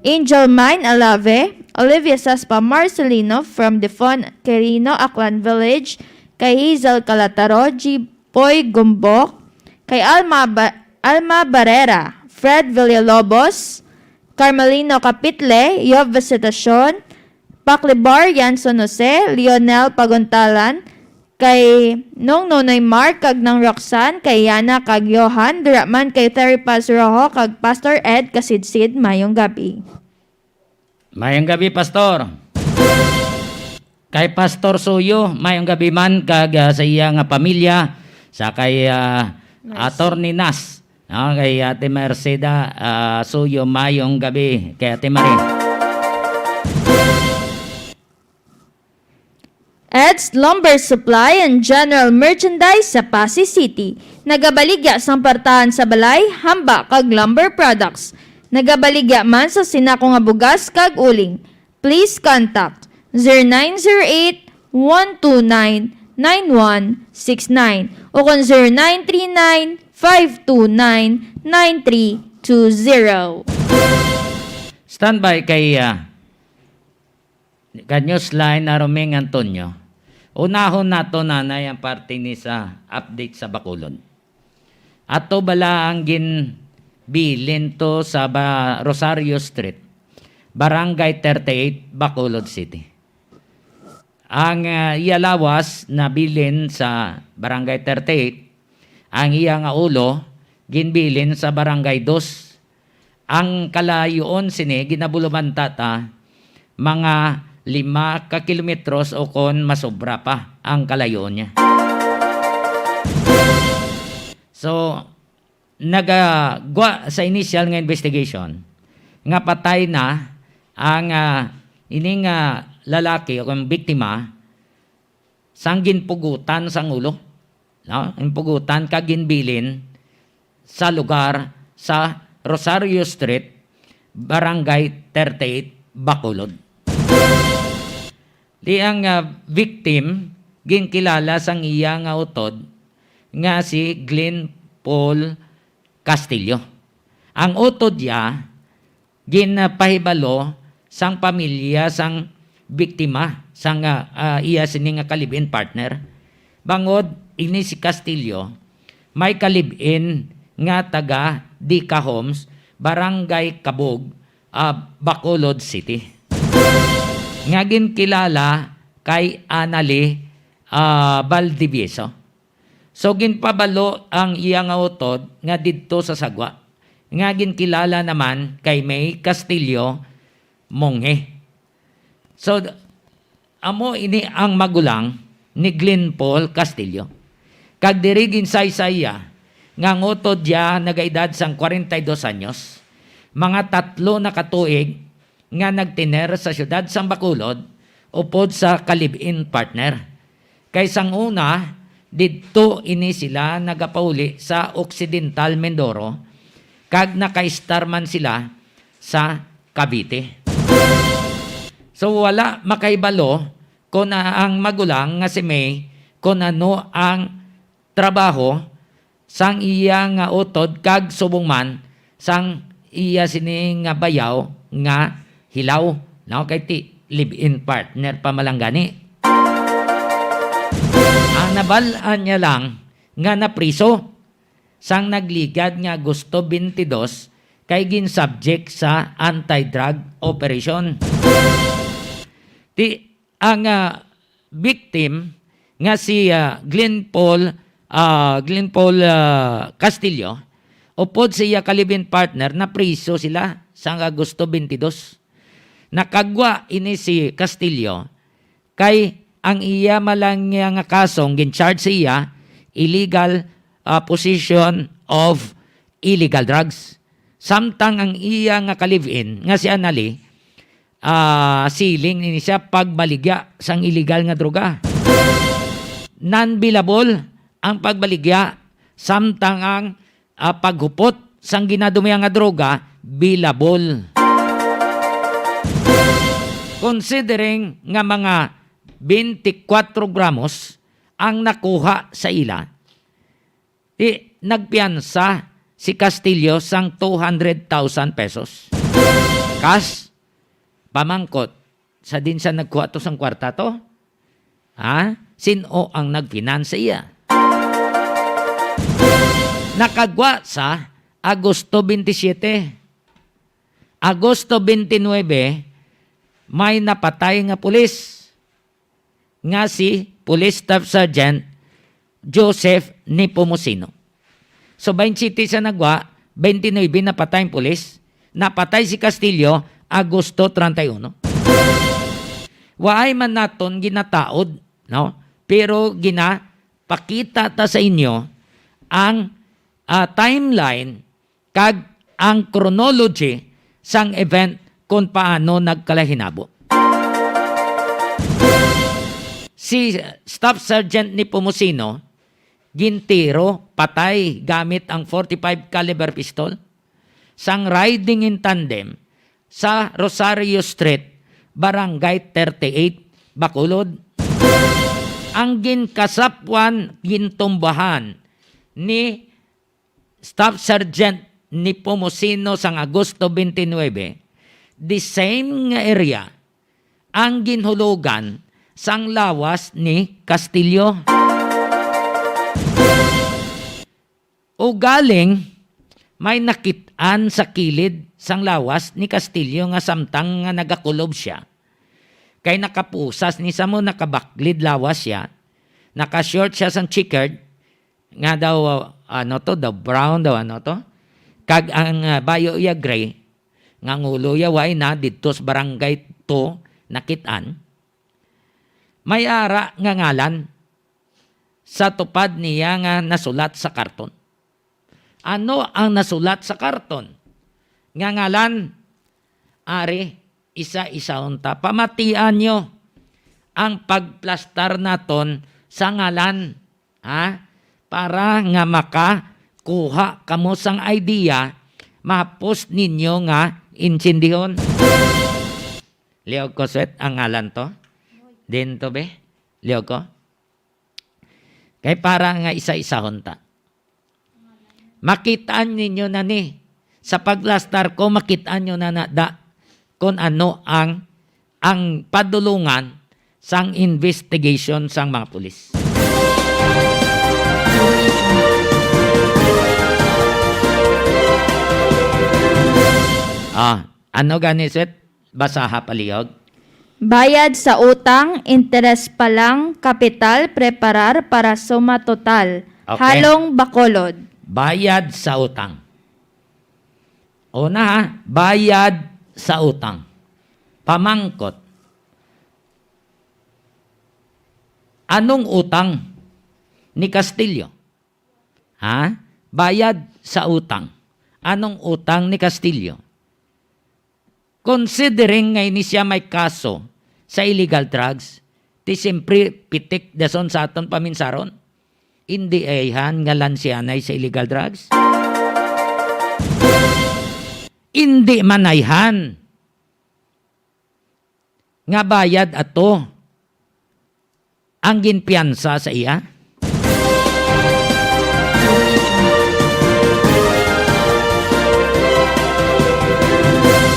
Angel Mine Alave, Olivia Saspa Marcelino from Defon Quirino, Aklan Village, kay Hazel Calataro, G. Boy Gumbok, kay Alma Ba-, Alma Barrera, Fred Villalobos, Carmelino Capitle, Yov Visitacion, Paclibar Yanson Jose, Lionel Paguntalan, Kay Nong Nonoy Mark kag Nang Roxanne, kay Yana kag Johan, dira man kay Terry Paz Rojo kag Pastor Ed Kasidsid, mayong gabi. Mayong gabi, Pastor. Kay Pastor Suyo, mayong gabi man kag, ah, sa iya nga pamilya, sa kay, ah, Mercy. Attorney Nas, no? Kay Ate Merceda, ah, Suyo, mayong gabi kay Ate Marie. Ed's Lumber Supply and General Merchandise sa Passi City. Nagabaligya sang partahan sa balay, hamba kag lumber products. Nagabaligya man sa sinako nga bugas kag uling. Please contact zero nine zero eight, one two nine, nine one six nine o kon zero nine three nine, five two nine, nine three two zero. Standby kay, ah, ka Newsline na Roming Antonio. Unahon nato, nanay, ang parte ni sa update sa Bacolod. Ato bala ang ginbilin to sa ba-, Rosario Street, Barangay thirty-eight, Bacolod City. Ang, ah, iya lawas nabilin sa Barangay thirty-eight, ang iya nga ulo ginbilin sa Barangay Dos. Ang kalayoon sini ginabulumanta ta mga lima ka kilometros o kon masobra pa ang kalayoon niya. So, nagagwa sa initial nga investigation nga patay na ang, ah, ining, ah, lalaki o ang biktima sang ginpugutan sang ulo, no? Ginpugutan kag ginbilin sa lugar sa Rosario Street, Barangay thirty-eight, Bacolod. Di ang, ah, victim ginkilala sang iya nga utod nga si Glenn Paul Castillo. Ang utod niya ginpahibalo sang pamilya sang biktima, sang, ah, ah, iya sini nga ka-live-in partner. Bangod ini si Castillo, may ka-live-in nga taga Dica Homes, Barangay Cabug, ah, Bacolod City, nga ginkilala kay Annalie, ah, Valdivieso. So, ginpabalo ang iya nga utod nga didto sa sagwa, nga ginkilala naman kay May Castillo Monghe. So, amo ini ang magulang ni Glenn Paul Castillo. Kag diri ginsaysay iya nga ang utod niya nagaedad sang kwarenta y dos anyos, mga tatlo na ka tuig nga nagtener sa siyudad sang Bacolod upod sa ka-live-in partner. Kay sang una, didto ini sila nagapauli sa Occidental Mindoro, kag nakaistar man sila sa Cavite. So, wala makahibalo kon ang magulang nga si May kon ano ang trabaho sang iya nga utod kag subong man sang iya sini nga bayaw nga hilaw, no? Kay ti live-in partner pa man lang gani. Ang nabal-an niya lang nga napriso sang nagligad nga Agosto twenty-two kay gin-subject sa anti-drug operation. Ti, ang, ah, victim nga si, ah, Glenn Paul, ah, Glenn Paul, ah, Castillo, upod sa iya ka live-in partner, napriso sila sang Agosto twenty-two. Nakagwa ini si Castillo kay ang iya man lang nga kasong gin-charge sa iya, illegal, ah, possession of illegal drugs. Samtang ang iya nga ka-live-in nga si Annalie, ah, siling ini siya pagbaligya sang illegal nga droga. Non-billable ang pagbaligya, samtang ang, ah, paghupot sang ginadumihan nga droga billable. Considering nga mga twenty-four gramos ang nakuha sa ila, di, nagpiyansa si Castillo sang two hundred thousand pesos. Cash, pamangkot, sa din siya nagkuha to sang kwarta to? Ha? Sin-o ang nagfinance sa iya? Nakagwa sa Agosto twenty-seven. Agosto twenty-nine, may napatay nga pulis nga si Police Staff Sergeant Joseph Nepomuceno. So, twenty-seven sa nagwa, twenty-nine napatay ang pulis. Napatay si Castillo, Agosto treinta y uno. Waay man naton ginataod, no? Pero ginapakita ta sa inyo ang, ah, timeline kag ang chronology sang event kon paano nagkalahinabo. Si Staff Sergeant Nepomuceno gintiro, patay gamit ang forty-five caliber pistol sang riding in tandem sa Rosario Street, Barangay thirty-eight, Bacolod. Ang ginkasapwan, gintumbahan ni Staff Sergeant Nepomuceno sang Agosto twenty-nine, the same nga area ang ginhulugan sang lawas ni Castillo. Ugaling may nakit-an sa kilid sang lawas ni Castillo nga samtang nga nagakulob sia. Kay nakapusas ni sa mo, nakabaklid lawas sia, naka-short sia sang checkered, nga daw, ano to, daw brown, daw ano to. Kag ang, ah, bayo iya gray, nga ang ulo iya way na didto sa barangay two, nakit-an. May ara nga ngalan sa tupad niya nga nasulat sa karton. Ano ang nasulat sa karton nga ngalan? Ari, isa-isahon ta. Pamatian nyo ang pagplastar naton sa ngalan, ha? Para nga makakuha kamo sang idea, mahapos ninyo nga intindihon. Liog ko, Sweet, ang ngalan to. Din to, be? Liog ko? Kay para nga isa-isahon ta. Makitaan ninyo na ni. Sa paglastar ko, makitaan nyo na na da kung ano ang, ang padulungan sang investigation sang mga pulis. Ah, ano gani, Sweet? Basaha palihog. Bayad sa utang, interes pa lang, kapital, preparar para suma total. Okay. Halong Bacolod. Bayad sa utang. Una ha, bayad sa utang. Pamangkot. Anong utang ni Castillo? Ha? Bayad sa utang. Anong utang ni Castillo? Considering nga ini siya may kaso sa illegal drugs, ti siyempre pitik dason sa aton paminsaron. Indi ayhan nga lansianay sa illegal drugs? Indi man ayhan nga bayad ato ang ginpiyansa sa iya?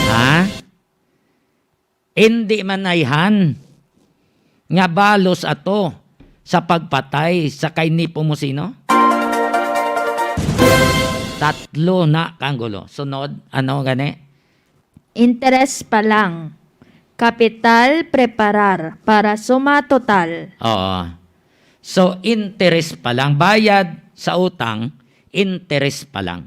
Ha? Indi man ayhan nga balos ato sa pagpatay sa kay Nepomuceno? Tatlo na ka anggulo. Sunod, ano gani? Interes pa lang. Kapital, preparar para suma total. Oo. So, interes pa lang. Bayad sa utang, interes pa lang.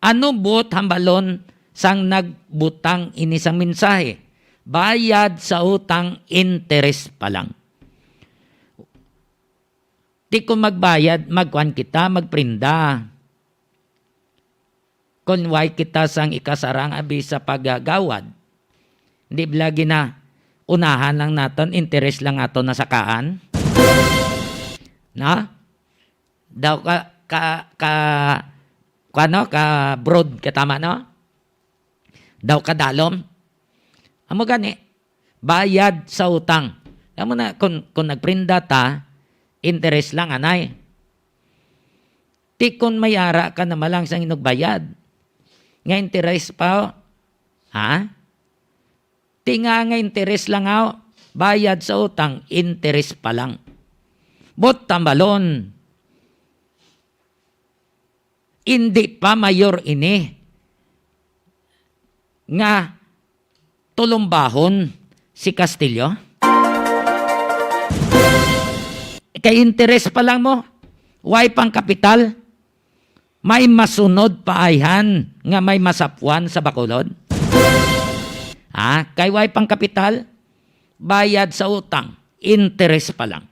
Ano buot hambalon sang nagbutang ini sang mensahe? Bayad sa utang, interes pa lang. Ti kon magbayad, magkuan kita, magprenda. Kon way kita sang ikasarang abi sa paggagawad, di ba lagi na unahan lang naton, interes lang aton nasakaan? Na? Daw ka, ka, ka, kuano, ka broad, ka tama, no? Daw kadalom. Amo gani, bayad sa utang. Amo na, kung, kung nagprenda ta, interes lang, anay. Ti kon may ara ka na malang sang inugbayad, nga interes pa, ha? Ti nga, nga interes lang, aw, bayad sa utang, interes pa lang. Buot hambalon, indi pa mayor ini nga tulumbahon si Castillo? Kay interes pa lang mo, way pang kapital, may masunod pa ayhan nga may masapwan sa Bacolod? Ha? Kay way pang kapital, bayad sa utang, interes pa lang.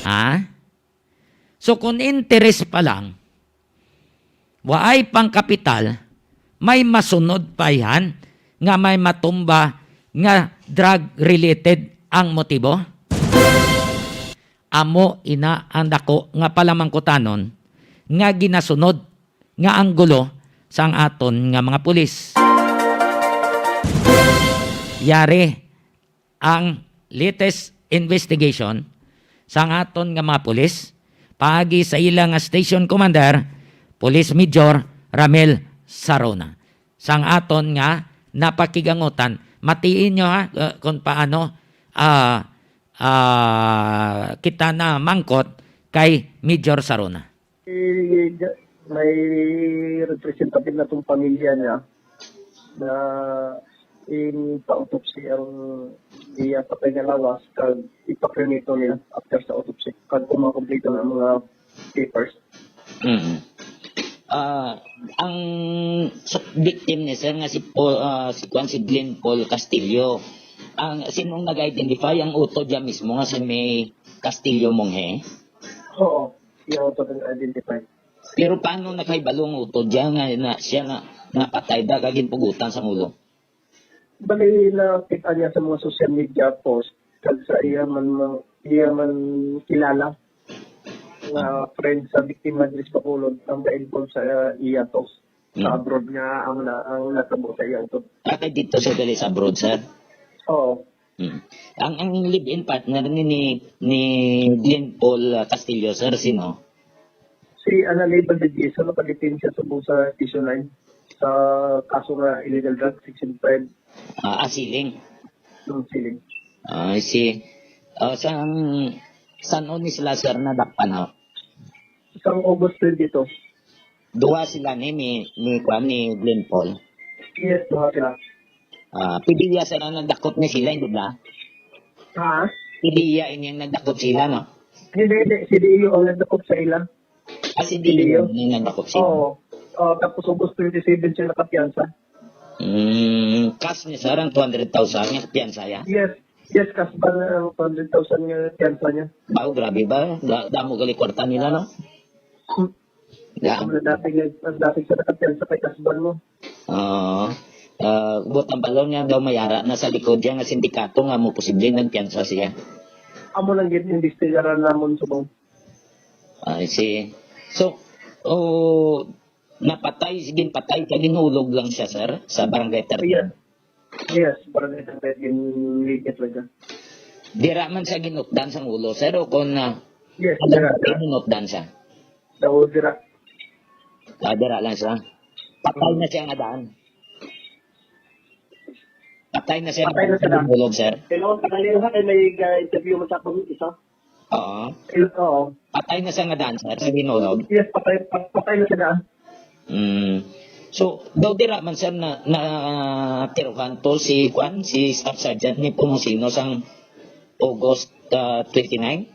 Ha? So, kung interes pa lang, waay pang kapital, may masunod pa ayhan nga may matumba nga drug-related ang motibo? Amo ina ang dako nga palamangkutanon nga ginasunod nga anggulo sang aton nga mga pulis. Yari ang latest investigation sang aton nga mga pulis paagi sa ila nga Station Commander, Police Major Ramil Sarona. Sang aton nga napakigangutan, matiin nyo ha, uh, kung paano, ah, ah, kita na mangkot kay Major Sarona. Eh, may representative na tong pamilya niya na in pa-autopsy ang iya patay nga lawas kag ipakremate nila after sa autopsy. Kag kung makompleto na ang mga papers. Mm. Ah, ang sa-, victim ni sir nga si Paul, ah, si kuan, si Glenn Paul Castillo. Ang sinong nag-identify ang utod niya mismo nga si May Castillo Monghe? Oo, siya ang pag-identify. Pero paano nakahibalo ang utod niya nga na, siya na napatay da kag ginpugutan sang ulo? Bali, nakita niya sa mga social media post kag sa iya man, iya man kilala nga friend sa biktima diri sa Bacolod ang na-involve sa iya to sa Mm. abroad nga ang na, ang natabo sa iya to. Ah, kay dito siya dali sa abroad, sir? Oo. Mm. Ang, ang live-in partner ni, ni, ni Glenn Paul, ah, Castillo, sir, sino? Si Annalyn Valdez, sa nakadetain siya subong sa Station nine sa kaso nga illegal drug, section five. Ah, ah, siling. Yung siling. Ah, I see. Ah, sang, san-o ni sila, sir, nadakpan, ha? Sang August twenty-two. Duha sila ni, ni, ni, kuan, ni Glenn Paul. Yes, duha sila. Ah, pwede iya, sir, ang nagdakop ni sila, hindi ba? Ha? Pwede iya inyang nagdakop sila, no? Hindi, hindi. Si Dio ang nagdakop sa ila. Ah, si Dio Dio. Ang nagdakop sila. Oo. Oo, tapos August twenty-seven siya nakapiyansa. Mm, cash niya, sir, ang two hundred thousand niya, piyansa niya? Yes. Yes, cash ba na ang two hundred thousand nga piyansa niya? Wow, grabe ba? Da-, damo gali kwarta nila, no? Hmm. Yeah. Ang dati nga, ang dati sa nakapiyansa kay kasban mo. Oo. Ah, buot ang balon nga daw may ara na sa likod niya nga sindikato nga mo posible nagpiyansa siya. Amo lang gid imbestigaran namon subong. I see. So, oh, napatay, ginpatay kay ginhulog lang siya, sir, sa barangay thirteen? Yes. Yes, barangay thirteen, ginligit lang siya. Dira man siya ginutdan sang ulo, sir, o kung, ah, Yes, ano, dira, dira. Ginutdan siya? Daw dira. Ah, dira lang siya. Patay Mm. na siya nga daan. Patay na siya Patay na siya. Nahulog, sir. Hello, tangali ha, kay may, ah, interview man sa akong isa. Oo. Hello, oo. Patay na siya nga daan, sir, sa ginhulog? Yes, patay, pa-, patay na siya daan. Mm. So, daw dira man, sir, na, na tirohan to si, kuan, si Staff Sergeant ni Pomosino sang August, ah, twenty-nine?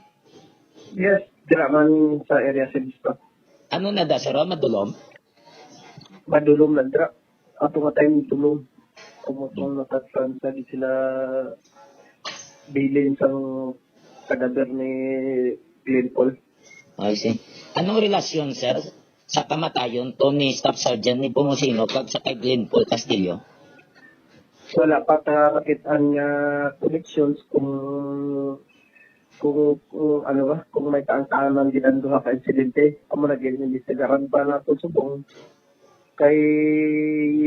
Yes, dira man sa area sa Bispa. Ano na da, sir? Madulom? Madulom na dira. Ato nga time, tulog. Kumutong natatag sa di sila bilin sang kadaber ni Glenn Paul. I see. Anong relasyon, sir, sa kamatayon to ni Staff Sergeant ni Pomosino kag sa kay Glenn Paul Castillo? Wala pa ta makit-an nga connections kung, kung, kung ano ba, kung may kaangtanan gid ang duha ka insidente. Amo na gid, imbestigaran pa nato subong. Kay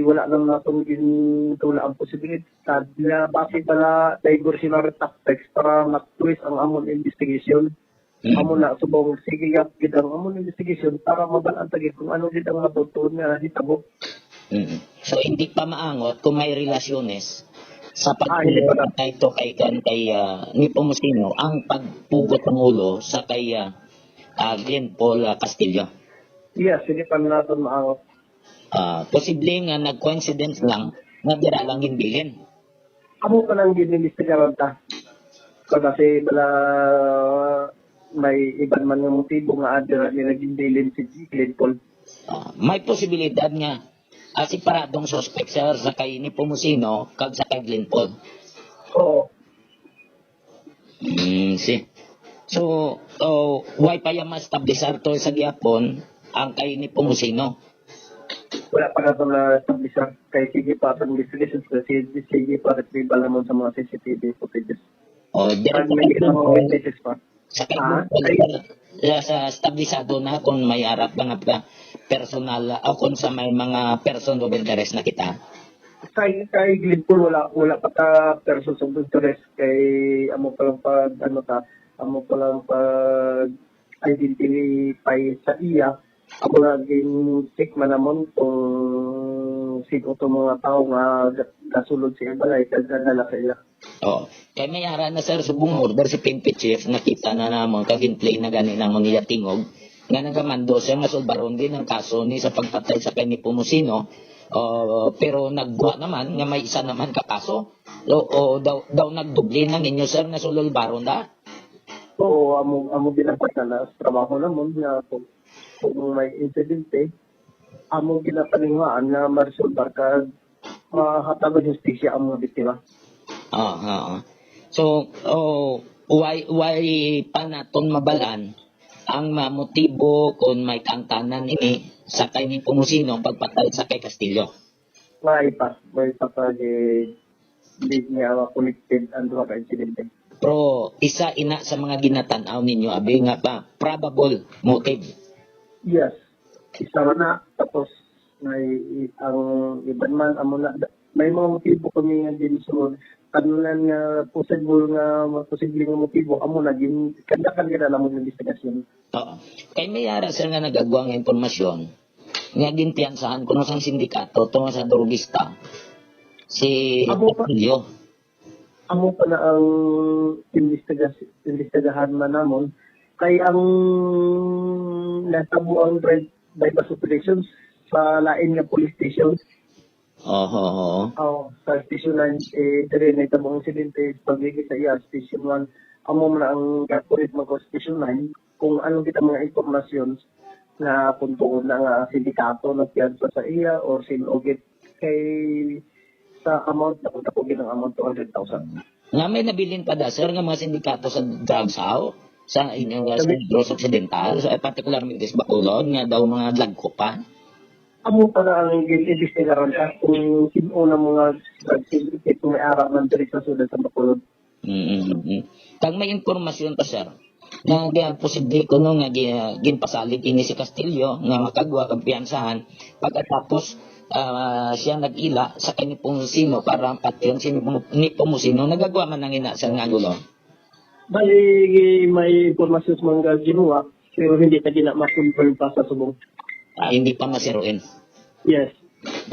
wala lang naton gintula ang posibilidad nga basi pala diversionary tactics para ma-twist ang amon investigation. Mm. Amo na, subong, sige, yap, gid ang amon investigation para mabal-an ta gid kung ano gid ang matutuon nga hitabo. Mm. So, hindi pa maangot kung may relasyones sa Ah, hindi pa na. Pagpatay to kay, kan-, kay, ah, ni Pomosino ang pagpugot ng ulo sa kay, ah, ah, Glenn Paul, ah, Castillo? Yes, hindi pa naton maangot. Ah, posible nga nag-coincidence lang nga dira lang ginbilin. Amo pa lang gid ni Mister Garanta. Kung kasi bala may iban man nga motibo nga adya ni naging bilin si Glenn Paul. Ah, may posibilidad nga, ah, separadong suspect, sir, sa kay Nepomuceno kag sa kay Glenn Paul. Oo. Mm, si. So, oh, why pa ya ma-establisar to sa gihapon ang kay Nepomuceno? Wala pa na ito na-establish, sir. Kay sige pa ang investigation, kay sige, sige pa retrieval naman sa mga C C T V footages. Oh, diri Ang pa may na mga po. Witnesses pa. Sa Ah, kay sa, sa establisado na kung may ara pa nga pa personal o kung sa may mga person of interest na kita. Sa, sa Glenn Paul, wala, wala pa ta persons of interest kay amo pa lang pag, ano ta, amo pa lang pag identify sa iya. Ako na gin-check man namon kung sino to mga tao nga ga-, gasulod sa iya balay kag gadala sa iya. Oh, kay may ara na, sir, subong order si P N P chief, nakita na namon kag gin-play na gani namon iya tingog nga nagamando siya nga sulbaron gid ang kaso ni sa pagpatay sa kay Nepomuceno. Oh, pero nagwa naman nga may isa naman ka kaso. O, o daw, daw nagdoble na ninyo, sir, nga sulbaron da? Oo, amo, amo gid ang pagkala sa trabaho namon nga kung, kung may insidente, amo ginapaninguhaan nga ma-resolbar kag mahatag og hustisya ang mga biktima. Ah, ah, ah. So, oh, why, why pa naton mabal-an ang mga motibo kung may kaangtanan ini sa kay Nepomuceno ang pagpatay sa kay Castillo? May pa, may pa pa di, di niya ma-connected ang duha ka insidente. Pero isa ina sa mga ginatan-aw ninyo, abi, nga pa, probable motive. Yes. Isa man na, tapos may ang iban man, amo na, may mga motibo kami nga ginsunod. Tanan nga possible nga, posible nga motibo, amo na, gin-, kandakan ka na namon yung investigasyon. Oo. Kay may ara, sir, nga nagagwa nga impormasyon nga ginpiyansahan kuno sang sindikato tungod sa drugista si Amo pa. Castillo. Amo pa na ang imbestigas-, imbestigahan man namon. Kay ang natabo ang drive by pass operations sa lain nga police station. Oho, oho. Oh, sa Station nine, eh, diri nahitabo ang insidente, pagligid sa iya, Station one. Amo man ang gapulit man ko sa Station nine, kung ano kita mga impormasyon nga kung tuod na nga sindikato nagpiyansa sa iya or sin-o gid kay sa amount, dako-dako gid ang amount, two hundred thousand. Nga may nabilin pa da, sir, nga mga sindikato sa drugs, how? Sa inyong, uh, sa Sabi- Negros Occidental, sa, particularmente sa Bacolod, nga daw mga dagko pa? Amo pa na ang gin-imbestigaran ta kung sino na mga drug syndicate kung may ara man diri sa siyudad sa Bacolod. Mm, mm, mm. Kag may impormasyon pa, sir, nga gi-, posible kuno nga gi-, ginpasalig ini si Castillo nga makagwa kag piyansahan pagkatapos, ah, siya nag-ila sa kay Nepomuceno para patyon si Nepo-, Nepomuceno. Nagagwa man ang ina, sir, nga gulo? Bali, may impormasyon sa mga ginuha, pero hindi na gina ma-confirm pa sa subong. Ah, hindi pa masiruin? Yes.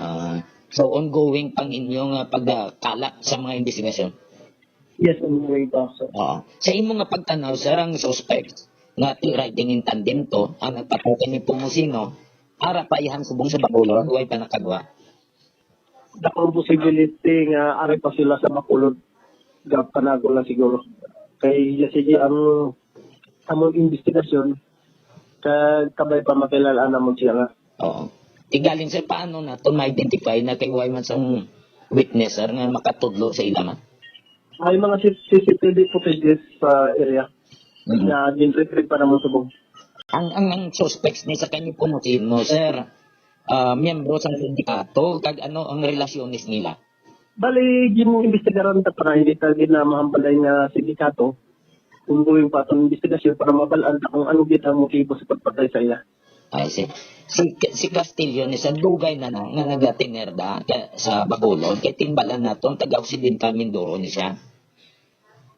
Ah, so, ongoing pang inyo nga pagkalat sa mga investigasyon? Yes, ongoing pa, sir. Oo. Sa imo nga pagtanaw, sir, ang suspect nga ti-, riding in tandem to, ang nagpatay kay Nepomuceno, ara pa iya subong sa Bacolod, way pa nakagwa? Dako ang possibility nga ari pa sila sa Bacolod. Gapanago lang siguro. Kay ya sige ang among investigasyon, kag kabay pa makilala namon siya nga. Oo. Igaling, sir, paano naton ma-identify na kay way man sang witness, sir, nga makatudlo sa ila man? May mga C-, C C T V footages sa area Mm. na gin-retrieve pa namon subong. Ang, ang, ang suspects ni sa kay Nepomuceno, sir, ah, miyembro sa sindikato, kag ano ang relasyones nila? Bali, gin-imbestigaran ta pa, hindi ta gid na mahambalay nga sindikato. Ongoing pa atong investigasyon para mabal-an ta kung ano gid ang motibo sa pagpatay sa iya. I see. Si, si Castillo ni sa dugay na na nga nagatener da ka-, sa Bacolod, kay timbalan naton taga Occidental Mindoro ni siya.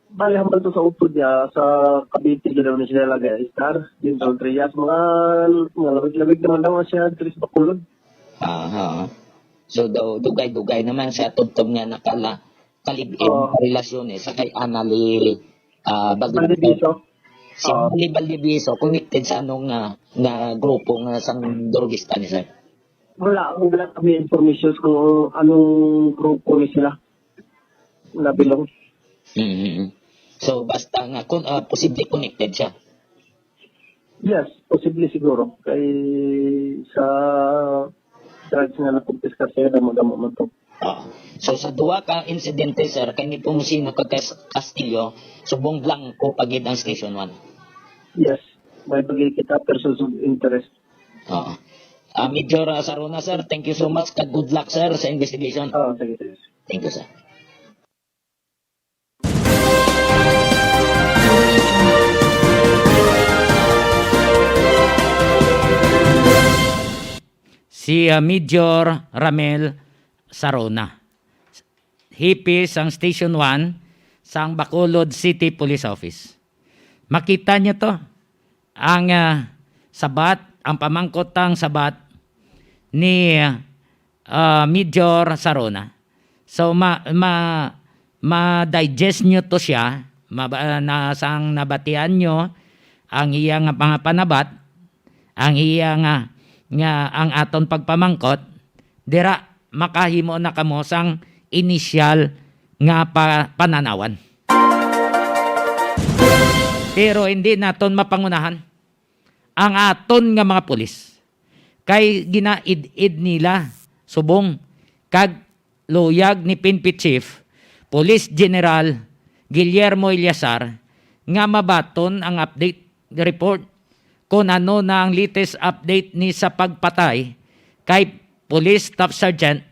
Bali, hambal to sa utod niya, sa Cavite, gid daw ni siya nag-star, din sa Trias, mga, mga labig-labig naman daw siya, diri sa Bacolod. Aha. So, daw, dugay-dugay naman siya tubtob nga nakala-, kalib-in Oo. Relasyon, eh, sa kay Annalie, ah, Baldivieso. Baldivieso. Si Oo. Annalie Baldivieso, connected sa anong, ah, nga grupo nga sang drugista ni sir? Wala, wala kami information kung anong grupo ni sila nabilong. Mm-hmm. So, basta nga, kun, ah, posible connected siya. Yes, posible siguro. Kay sa drugs nga nakumpiskar sa'ya, damo-damo man to. Oo. So, sa duha ka insidente, sir, kani Pomosino kag Cas-, Castillo, subong blanco pa gid ang Station one. Yes, may bagay kita persons of interest. Oo. Ah, Major, ah, Sarona, sir, thank you so much, kag good luck, sir, sa investigation. Oo, sige, sige. Thank you, sir. Si, ah, Major Ramel Sarona, hepe sang Station one sang Bacolod City Police Office. Makita niyo to, ang, ah, sabat, ang pamangkot sang sabat ni, ah, Major Sarona. So, ma-, ma-, ma-digest nyo to siya, maba-, na, sang nabatian nyo ang iya nga mga panabat, ang iya nga, nga ang aton pagpamangkot, dira makahimo na kamo sang inisyal nga pa-, pananawan. Pero hindi naton mapangunahan ang aton nga mga pulis, kay ginaid-id nila subong kag luyag ni P N P Chief Police General Guillermo Eleazar nga mabaton ang update report kon ano na ang latest update ni sa pagpatay kay Police Staff Sergeant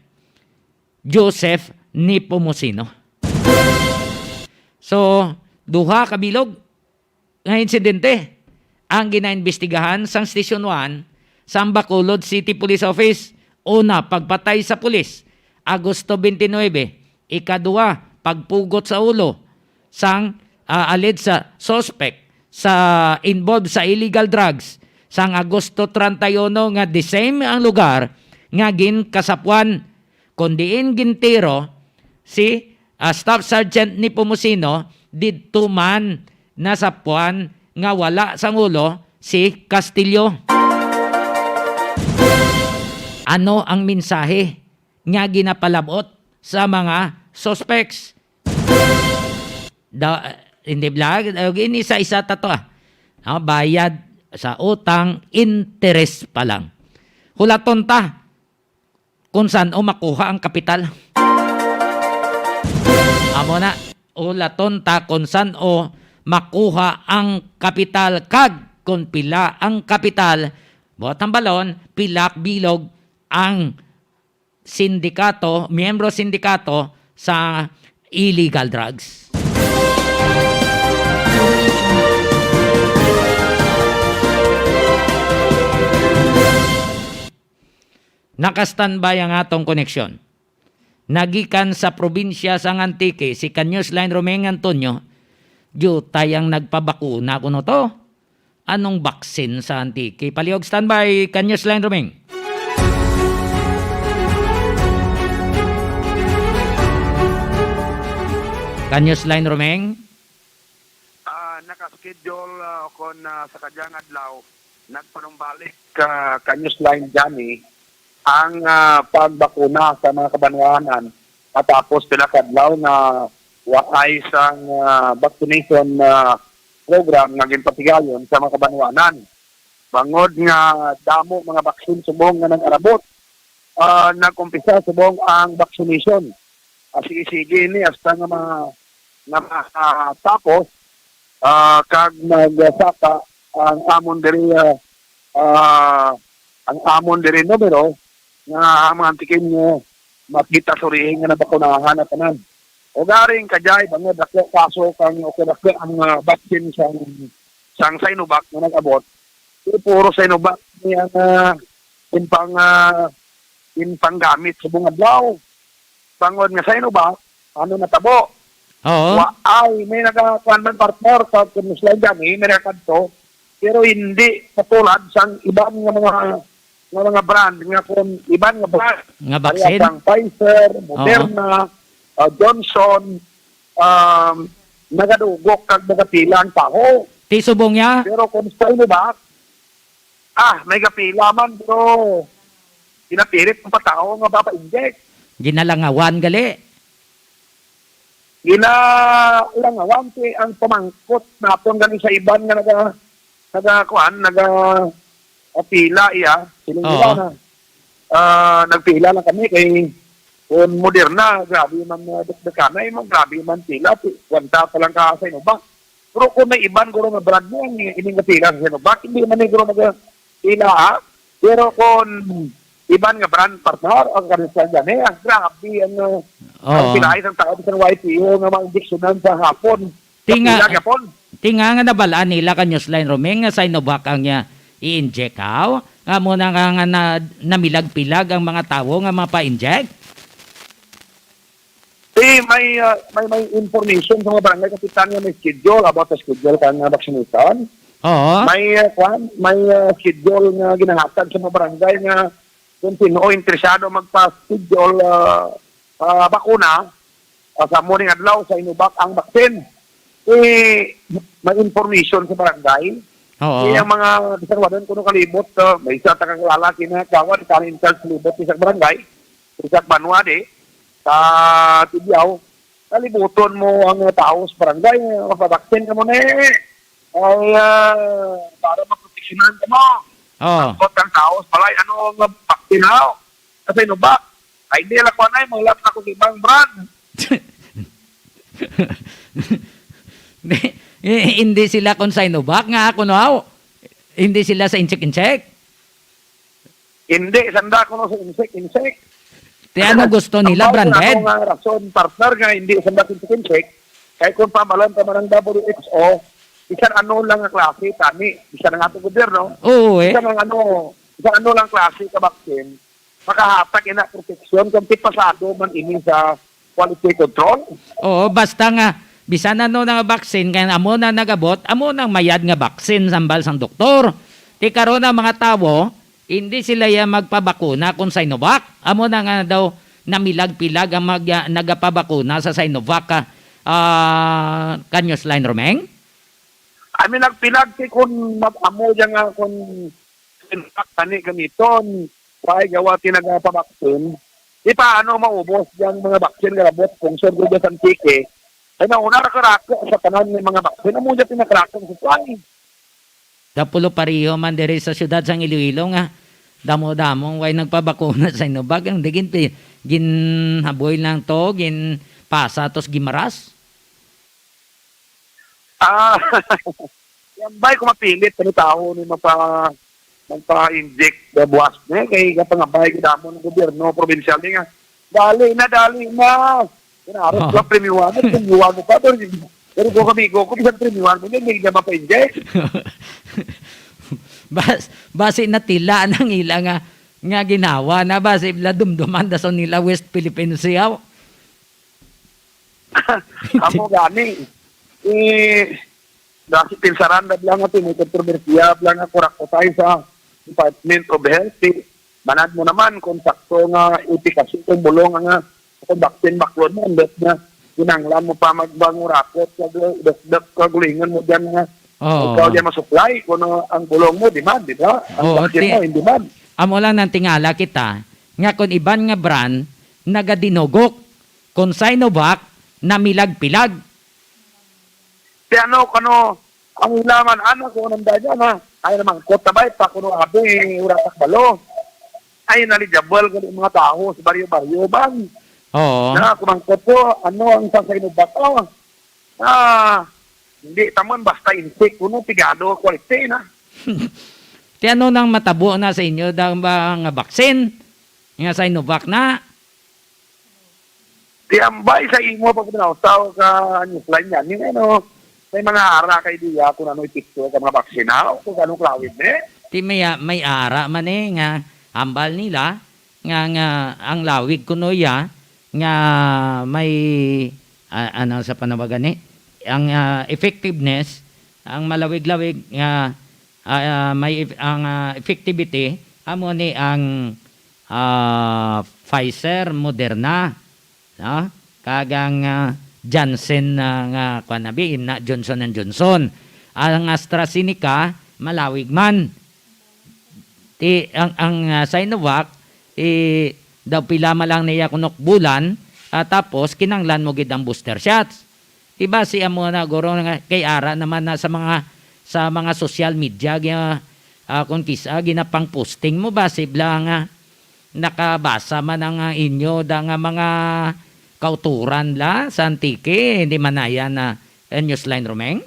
Joseph Nepomuceno. So, duha ka bilog nga insidente ang ginaimbestigahan sang Station one sang Bacolod City Police Office. Una, pagpatay sa pulis, Agosto twenty-nine. Ikaduha, pagpugot sa ulo sang, ah, alleged sa suspect sa involved sa illegal drugs sang Agosto treinta y uno, nga the same ang lugar nga ginkasapuan, kon diin gintiro si, ah, Staff Sergeant Nepomuceno didto man nasapuan nga wala sang ulo si Castillo. Ano ang mensahe nga ginapalabot sa mga suspects? Da-, hindi bala, uh, ini sa isa ta to, ah. No, bayad sa utang, interes pa lang. Hulaton ta kung san-o makuha ang kapital. Amo na, hulaton ta kung san-o makuha ang kapital kag kung pila ang kapital, buot hambalon, pila bilog ang sindikato, miyembro sindikato sa illegal drugs. Naka-standby ang atong koneksyon. Nagikan sa probinsya sang Antique si Ka-Newsline Romeng Antonio. Diutay ang nagpabakuna kuno to. Anong baksin sa Antique? Palihog standby, Ka-Newsline Romeng. Ka-Newsline Romeng? Ah, naka-schedule, ah, kon, ah, sa kadyang adlaw, nagpanumbalik ka, Ka-Newsline Johnny, ang, ah, pagbakuna sa mga kabanwahanan matapos pila ka adlaw nga waay sang, ah, vaccination, ah, program nga ginpatigayon sa mga kabanwahanan. Bangod nga damo mga baksin subong nga nag-arabot, ah, nag-umpisa subong ang vaccination. Ah, sige-sige ini hasta nga ma-, nga matapos, ah, kag magsaka ang amon diri, ah, ah, ang amon diri numero nga ang mga Antiqueño makita surihin nga nabakunahan na tanan. Ugaring kajay, bangod dako kaso kang, okay, dako ang, ah, vaccine sang, sang Sinovac nga nag-abot. Pero puro Sinovac ni ang, ah, in pang, ah, in panggamit sa bungadlaw. Bangod nga Sinovac, ano natabo? Oo. Wa ay, may nagakuan man, partner, sa Kumuslan gani, may nakadto, pero hindi katulad sang iban nga mga, nga mga brand, nga kung iban nga brand, Nga pareha vaccine? sang Pfizer, Oo. Moderna, ah, Johnson, um, nagadugok kag nagapila ang tawo. Ti subong niya? Pero kung Sinovac, ah, may gapila man, pero pinapilit ang patawo nga mapa-inject. Ginalangawan gali. Ginalangawan ti ang pamangkot naton gani sa iban nga naga-, naga-, kuan, naga-, ah, pila iya, siling nila Oo. na, ah, nagpila lang kami kay kung Moderna, grabe man, ah, dakdakanay, man, grabe man pila, pi-, kwenta pa lang ka sa Sinovac. Pero kung may iban, guro nga brand mo, ang ining nga pila sa Sinovac, hindi man ni guro mag-, pila, ha? Pero kung iban nga brand, partner, ang kanisyan gani, ah, grabe ang, ah, ang Oo. pilaay sang tao sa Y T O nga mga injeksyonan sa hapon. Sa Tinga, pila gapon. tinga nga nabal-an nila ka Newsline Romeng nga Sinovac ang, ah, i-inject, haw? Nga mo na nga, nga na, namilag-pilag ang mga tawo nga mapa-inject? Eh, may, ah, may, may information sa mga barangay kapitan nga may schedule about sa schedule kang, ah, vaccination. Oo. May, ah, kwan, may, ah, schedule nga ginahatag sa mga barangay nga kung sino interesado magpa-schedule, ah, ah, bakuna, ah, sa morning adlaw sa Sinovac ang vaccine. Eh, may information sa barangay. Oo. Eh, ang mga bisan wala kuno kalibot, ah, may isa ta kakilala kina kawad, kani in charge kalibot sa barangay, sa banwa di, sa Tibiao. Kalibuton mo ang mga tao sa barangay, mapabaksin ka mo na eh. Ay, ah, para maproteksyonan ka mo. Oo. Ang tao sa balay, ano nga baksin, haw? Kasi no ba? Ay, hindi lang ko na, eh, manglat ako sa ibang brand. Hindi, eh, hindi sila kung Sinovac nga ako, no, haw? Hindi sila sa Insik-Insik? Hindi, sanda ko no sa Insik-Insik. Ti ano gusto nila, Ang branded? Ako nga rason, partner, nga hindi sanda sa Insik-Insik, kay kung pamalan ka man ang W H O, bisan ano lang nga klase, tani, bisan ang atong gobyerno, Oo, eh. bisan ang ano, bisan ano lang klase ka vaccine, makahatag ina proteksyon kung ti pasado man ini sa quality control. Oo, basta nga, bisan ano na nga vaccine, kaya amo na nagabot, amo nang mayad nga vaccine, sambal sang doktor. Ti karon ang mga tawo, hindi sila ya magpabakuna kung Sinovac. Amo na nga daw, namilag-pilag ang mag-, nagapabakuna sa Sinovac, ah, ah, Kanyos Line Romeng? Ay, may nagpilag ti kun ma-, amo dyan nga kun Sinovac tani gamiton, why gawa ti nagapabaksin? Di pa ano maubos dyan mga baksin nga labot kung surgo dyan sa Antique? Ay, nauna ra karako sa tanan nga mga baksin. Amo dyan pinakarako ang supply. Dapulo pareho man diri sa siyudad sang Iloilo nga damo-damong way nagpabakuna sa Sinovac. Ang digin pi-, ginhaboy lang to, ginpasa tos gimaras. Ah, yan ba'y kung mapilit kami tawo ni mapa-, magpa-inject sa buwas ni kay kapangabay gid amo ng gobyerno probinsyal ni nga, "Dali na, dali na." Ginaros Oh. ko, "Premiuhan mo, premiuhan mo pa." Pero, pero kung kami ko, kung bisan premiuhan mo, hindi na mapa-inject. Bas-, basi natila nang ila nga, nga ginawa na, basi la dumduman da sa nila West Philippine Sea. Amo gani. Eh, dati pinsaran na lang ito, may kontrobersiya lang ako rakotay sa Department of Health. Eh, manad mo naman kung sakto nga efikasya kung bulong nga kung vaccine baklon mo, unless na kinahanglan mo pa magbangurakot sa gu-, dakdak kagulingan mo dyan nga Oo. ikaw dyan masuklay kung ano ang bulong mo, demand, di ba? Ang Oo, vaccine ti-, mo, in demand. Amo lang nang tingala kita, nga kung iban nga brand, nagadinugok. Kung Sinovac, namilag-pilag. Ti ano, kano, ang ilaman, ano, kung anong dyan, ha? Ay, namangkot na ba, eh, pa, kuno, abi, wala sa kabalo. Ay, nalidyabal, gali mga tao, sa baryo-baryo, bang? Oo. Na, kumangkot po, ano, ang sa Sinovac, oh. Ah, hindi, taman, basta insik, kuno, pigado, quality na. Ti ano nang matabo na sa inyo, daw ba nga vaccine? Nga Sinovac na? Ti ambay sa imo pagpinausaw ka newsline yan. Yung ano, may mga ara kay diya kung ano epekto sa mga baksina o kung anong klawid ni. Ti may, may ara man eh nga hambal nila nga, nga ang lawig kuno ya nga may, ah, ano sa panawagan ni? Ang, ah, effectiveness, ang malawig-lawig nga, ah, ah, may eff-, ang, ah, effectivity, amo ni ang ah, Pfizer, Moderna, no? Kag ang, ah, Janssen, ah, nga, kuwan na bi, na Johnson and Johnson. Ang AstraZeneca, malawig man. Ti, ang, ang, ah, Sinovac, eh, daw pila man lang niya kunok bulan, Ah, tapos, kinanglan mo gid ang booster shots. Di ba, si amo na, guro, nga kay ara naman na sa mga, sa mga social media, gi-, ah, kung kisa, ginapang-posting mo ba, si bla nga nakabasa man ang, ah, inyo da nga mga kauturan la sa Antique, hindi man na yan na, eh, Newsline Romeng?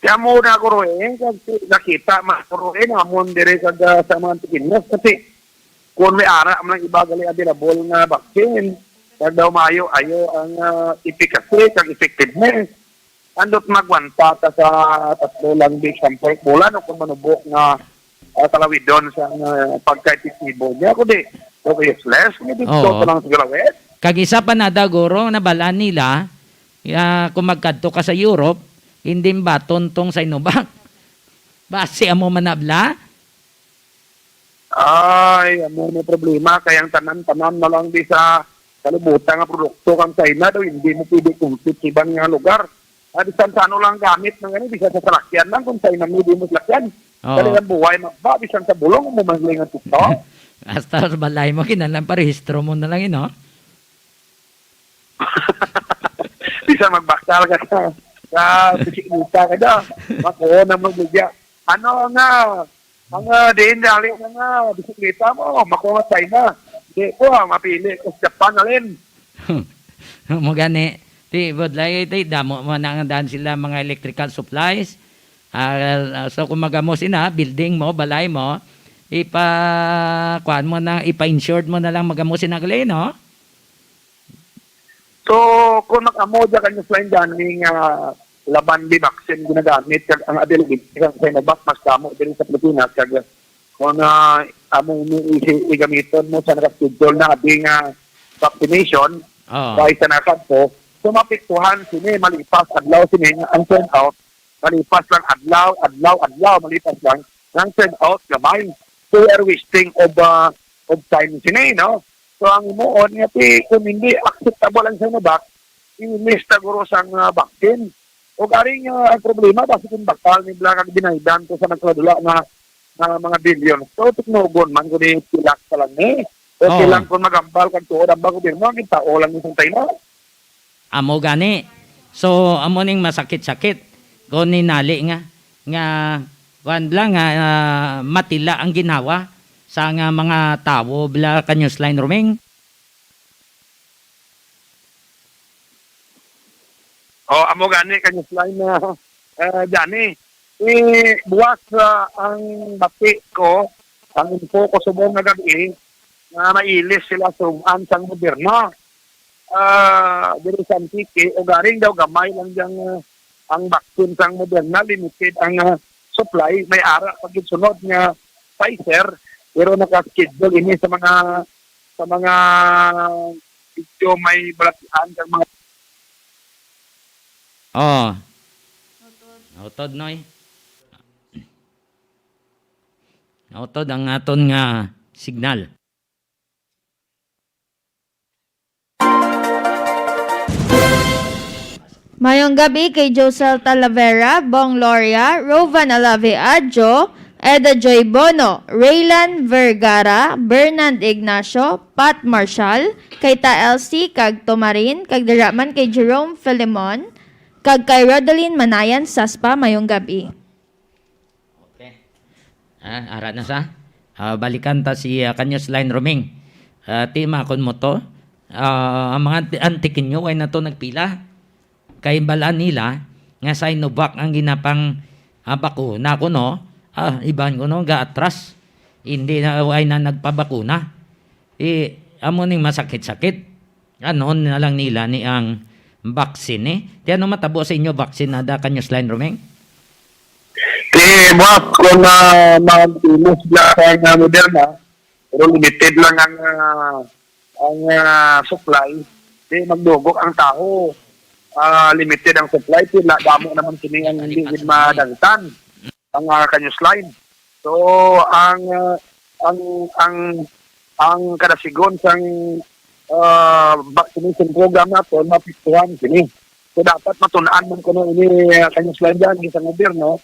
Kaya mo na ako, Roy, eh, kasi nakita man ako, Roy, namon dire kag, ah, sa mga Antiqueños. Kasi kung may ara man ang iba gali available nga vaccine, kag daw maayo-ayo ang, ah, efficacy kag effectiveness. Andot magwanta ta sa tatlo lang, di, example, bulan o kung manubo nga, ah, kalawidon sa, ah, pagka-epektibo niya, kundi, okay, useless, hindi Oo. Lang sa galawid. Kag isa pa na da, guro, nabalaan nila, ah, kung magkadto ka sa Europe, hindi baton tong Sinovac. Basi amo man na bala? Ay, amo na problema. Kay ang tanan-tanan na lang di sa kalibutan nga produkto kang China daw, hindi mo pwede compete sa iban nga lugar. Ah, bisan sa ano lang gamit ng ano, bisan sa salakyan lang, kung China mo, di mo salakyan. Oo. Dali ang buhay, magba, bisan sa bulong mo, mahiling ang tukto. Hasta sa balay mo, kinahanglan parehistro mo na lang, eh, no? Bisan magbakal ka sa, sa bisikleta ka na, makuha na mo, bigya. Ano nga, ang, ah, diin dali na nga, bisikleta mo, makuha sa China. Di ko, ah, mapili ko sa Japan, alin? Mo gani, ti, budlay, ti, damo mo na nga daan sila mga electrical supplies. Ah, so, kung magamo sina, building mo, balay mo, ipa, kuan mo na, ipa-insured mo na lang magamo sina gali, no? So, kung nag-amo dyan kanyo sa Indian, nga laban di vaccine ginagamit, kag ang availability sa Sinovac, mas damo diri sa Pilipinas, kag kung, ah, amo ni isi-, igamiton mo sa naka-schedule na abi nga vaccination, Oo. Kay sa nakadto, so mapiktuhan sini, malipas adlaw sini, ang turn out, malipas lang adlaw, adlaw, adlaw, malipas lang, ang turn out, gamay. So, we are wasting of, ah, of time sini, no? So, ang imuon nga, ti, kung hindi acceptable ang Sinovac, i-miss ta guro sang, ah, vaccine. O karing, ah, ang problema, basi kung bakal ni bla kag binaydan to sa nagkaladula nga, nga mga billion. So, tiknogon man, kung pilak pa lang ni. Okay Oo. Lang kung magambal kag tuod ang gobyerno, ang tao lang ni sa China. Amo gani. So, amo ning masakit-sakit. Kung ninali nga, nga, kuwan lang, nga, ah, matila ang ginhawa sa nga mga tawo bla ka Newsline Roming. Oh, amo gani ka Newsline na, eh, Johnny. Eh, buwas, ah, ang bati ko, ang info ko subong nga gabi, nga mailis sila sum-an sang gobyerno. Ah, diri sa Antique, ugaring daw gamay lang diyang, ah, ang vaccine sang Moderna, limited ang, ah, supply. May ara pa gid sunod nga Pfizer, pero naka-schedule ini sa mga, sa mga medyo may balatian kag mga Oh. Nautod, Noy. Nautod ang aton nga signal. Mayong gabi kay Josel Talavera, Bong Loria, Rovan Alave Adjo, Eda Joy Bono, Raylan Vergara, Bernard Ignacio, Pat Marshall, kay Ta Elsie kag Tomarin, kag dira man kay Jerome Filemon, kag kay Rodeline Manayan Saspa. Mayong gabi. Okay. Ah, ara na sa. Ah, balikan ta si, ah, Kanyos Line Roming. Ah, ti, makon mo to. Ah, ang mga anti-, Antiqueño, way na to nagpila. Kay balaan nila nga Sinovac ang ginapang, ah, bakuna kuno. Ah, iban kuno, gaatras. Hindi na, way na nagpabakuna. Eh, amo ning masakit-sakit. Ano na lang nila ni ang vaccine, eh? Ti ano matabo sa inyo vaccine na da Kanyos Line Roming? Ti, buwas ko na mag-ilis lang sa nga Moderna, pero limited lang ang, ah, ang, ah, supply. Ti, magdugok ang tawo. Ah, limited ang supply, ti, na damo naman kini ang hindi Kalipatan gid mo, eh. Madangtan. Ang, ah, Kanyos Line. So, ang, ah, ang, ang, ang kadasigon sang, ah, vaccination program naton, mapiktuhan kini. So, dapat matun-an man kuno ini, ah, Kanyos Line dyan, sa gobyerno,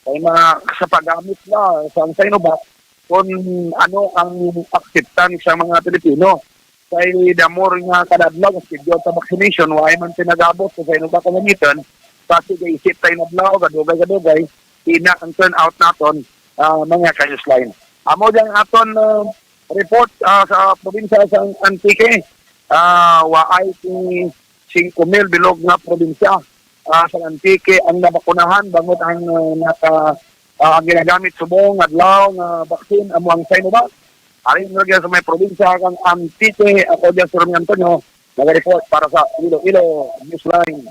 kay mga sa paggamit na sa ang Sinovac, kung ano ang acceptance sa mga Pilipino. Kay the more nga kada adlaw nga schedule sa vaccination, wa man pinag-abot sa Sinovac ang gamiton, sa sige isip tayo na adlaw, kadugay-kadugay, ina ang turnout naton, ah, mga ka-Newsline. Amo dyan ang aton, ah, report, ah, sa probinsya sa Antique. Ah, waay ti singko mil bilog nga probinsya, ah, sa Antique ang nabakunahan bangod ang, ah, naka, ah, ang ginagamit subong adlaw nga vaccine amo ang Sinovac. Ari na sa may probinsya kang Antique, ako dyan si Romeo Antonio, nag-report para sa Iloilo Newsline.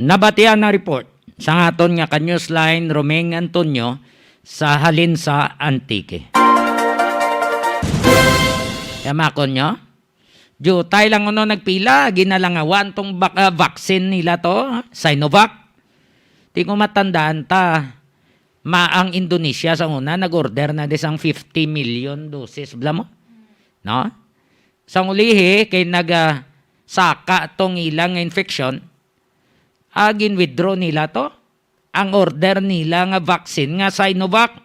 Nabatian ang report sang aton nga ka-Newsline Roming Antonio sa halin sa Antique. Yamakon nyo? Diutay lang kuno nagpila, ginalangawan tong bak-, ah, vaccine nila to, Sinovac. Di ko matandaan ta, ma-, ang Indonesia sa una nag-order na di sang fifty million doses, bala mo? No? Sang ulihi, kay naga-, saka tong ilang infection, ah, gin-withdraw nila to. Ang order nila nga vaccine nga Sinovac.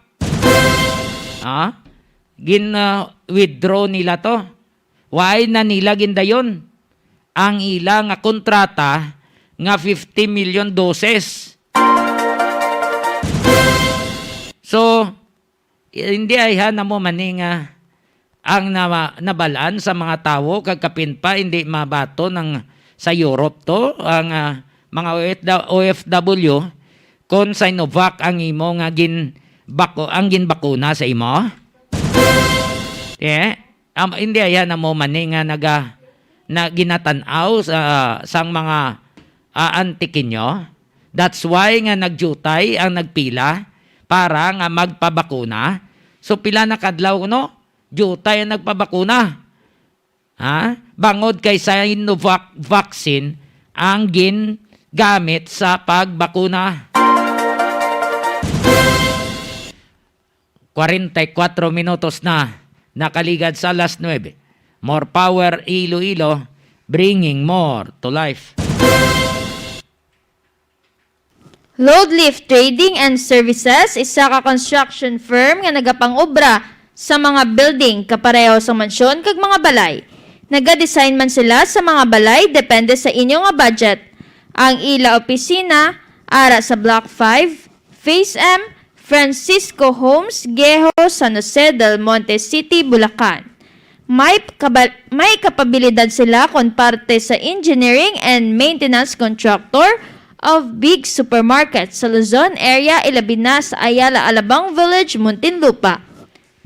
Ah? Gin, ah, withdraw nila to. Why na nila gindayon ang ila nga kontrata nga fifty million doses? So, hindi ayhan na mo mani nga ang na-, nabalaan sa mga tawo kag kapin pa hindi mabaton ang sa Europe to, ang, ah, mga O F W, kon Sinovac ang imo nga ginbako-, ang ginbakuna sa imo? Eh, am-, hindi ayhan na mo mani nga naga-, na ginatan-aw sa, sang mga, ah, Antiqueño. That's why nga nagjutay ang nagpila para nga magpabakuna. So, pila na kadlaw, no? Jutay ang nagpabakuna. Ha? Bangod kay Sinovac vaccine ang gingamit sa pagbakuna. Kwarenta y kuatro minutos na nakaligad sa alas nuebe. More power, Iloilo, bringing more to life. Load Lift Trading and Services, isa ka construction firm nga nagapangobra sa mga building kapareho sa mansyon kag mga balay. Nagadesign man sila sa mga balay depende sa inyo nga budget. Ang ila opisina ara sa Block five, Phase M, Francisco Homes, Guejo, San Jose del Monte City, Bulacan. May kaba-, may kapabilidad sila kon parte sa engineering and maintenance contractor of big supermarket sa Luzon area, ilabi na sa Ayala Alabang Village, Muntinlupa.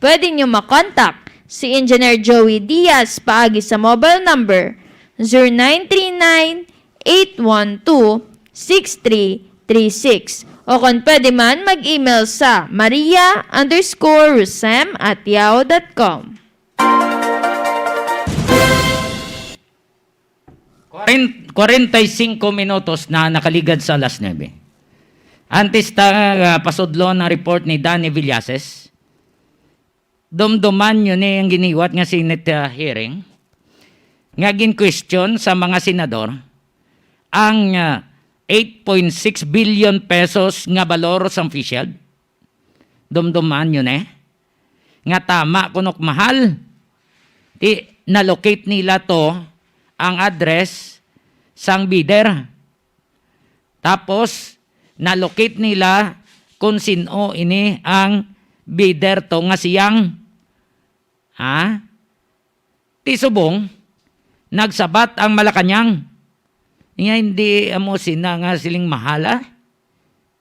Pwede nyo makontak si Engineer Joey Diaz paagi sa mobile number zero nine three nine, eight one two, six three three six. O kon pwede man, mag-email sa maria underscore rusem at yahoo dot com. Kwaren-, kwarenta y cinco minutos na nakaligad sa alas nuebe. Antes ta, ah, pasudlon ang report ni Danny Villases, dumduman nyo ni ang giniwat nga Senate, ah, hearing nga gin-question sa mga senador ang, ah, eight point six billion pesos nga balor sang face shield. Dumduman nyo ni nga tama kuno kag mahal. Ti, na-locate nila to ang address sang bidder. Tapos, na-locate nila kung sin-o ini ang bidder to nga si Yang. Ha? Ti subong, nagsabat ang Malacañang. Nga hindi amo sina nga siling mahala.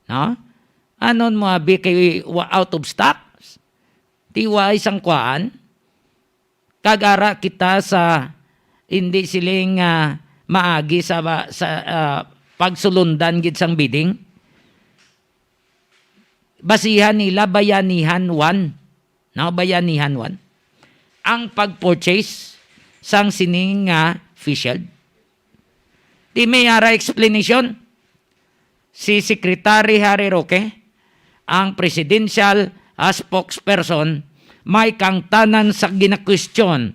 No? Anon mo abi kay wa-, out of stock? Ti wa isang kuan? Kag ara kita sa hindi siling, ah, maagi sa ba-, sa, ah, pagsulundan gid sang bidding. Basihan nila Bayanihan one, no? Bayanihan one ang pag-purchase sang sining nga face shield. Di may ara explanation. Si Secretary Harry Roque, ang presidential, ah, spokesperson, may kangtanan sa ginakwestiyon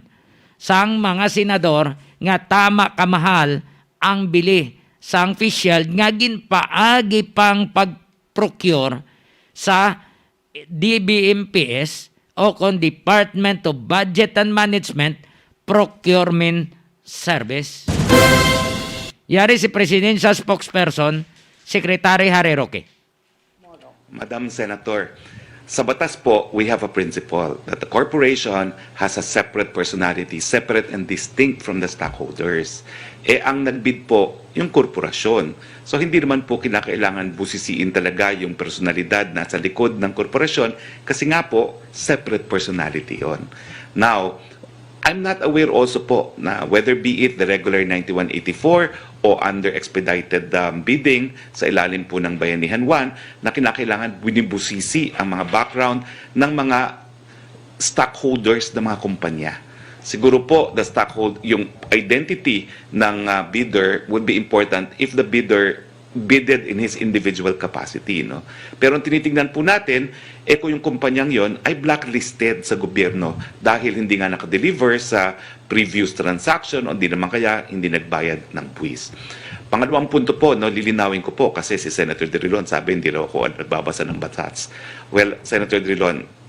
sang mga senador nga tama kamahal ang bili sang face shield nga ginpaagi pang pag-procure sa D B M P S o kon Department of Budget and Management Procurement Service. Yari si Presidential Spokesperson, Secretary Harry Roque. Madam Senator, sa batas po, we have a principle that the corporation has a separate personality, separate and distinct from the stockholders. Eh, ang nagbid po, yung korporasyon. So, hindi naman po kinakailangan busisiin talaga yung personalidad na sa likod ng korporasyon kasi nga po, separate personality yon. Now, I'm not aware also po na whether be it the regular ninety-one eighty-four o under expedited um, bidding sa ilalim po ng Bayanihan one na kinakailangan binibusisi ang mga background ng mga stockholders ng mga kumpanya. Siguro po, the stockhold, yung identity ng uh, bidder would be important if the bidder bidded in his individual capacity. No? Pero ang tinitingnan po natin, eh kung yung kumpanyang yon ay blacklisted sa gobyerno dahil hindi nga nakadeliver sa previous transaction o hindi naman kaya hindi nagbayad ng buwis. Pangalawang punto po, no, lilinawin ko po kasi si Senator Drilon sabi hindi raw ako nagbabasa ng batas. Well, Senator Drilon,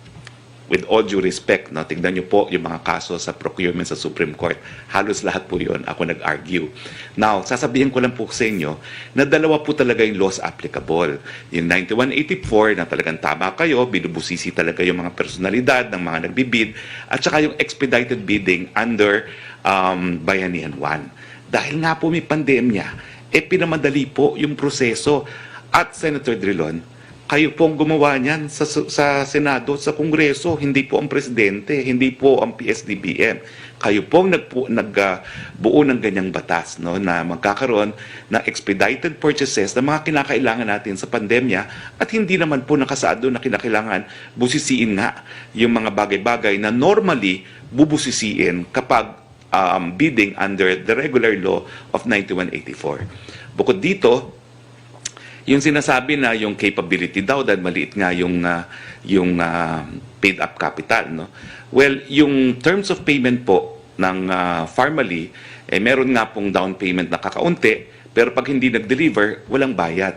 with all due respect, no, tignan niyo po yung mga kaso sa procurement sa Supreme Court. Halos lahat po yun, ako nag-argue. Now, sasabihin ko lang po sa inyo na dalawa po talaga yung laws applicable. Yung ninety-one eighty-four na talagang tama kayo, binubusisi talaga yung mga personalidad ng mga nagbibid, at saka yung expedited bidding under um, Bayanihan one. Dahil nga po may pandemya, eh pinamadali po yung proseso. At Senator Drilon, kayo pong gumawa niyan sa, sa Senado, sa Kongreso, hindi po ang presidente, hindi po ang P S D B M. Kayo pong nagpu, nag, ah, buo ng ganyang batas, no, na magkakaroon ng expedited purchases na mga kinakailangan natin sa pandemya at hindi naman po nakasaad doon na kinakailangan busisiin nga yung mga bagay-bagay na normally bubusisiin kapag um, bidding under the regular law of ninety-one eighty-four. Bukod dito, yung sinasabi na yung capability daw dahil maliit nga yung ah, yung ah, paid up capital, no. Well, yung terms of payment po ng ah, Farmally, eh meron nga pong down payment na kakaunti, pero pag hindi nag-deliver, walang bayad.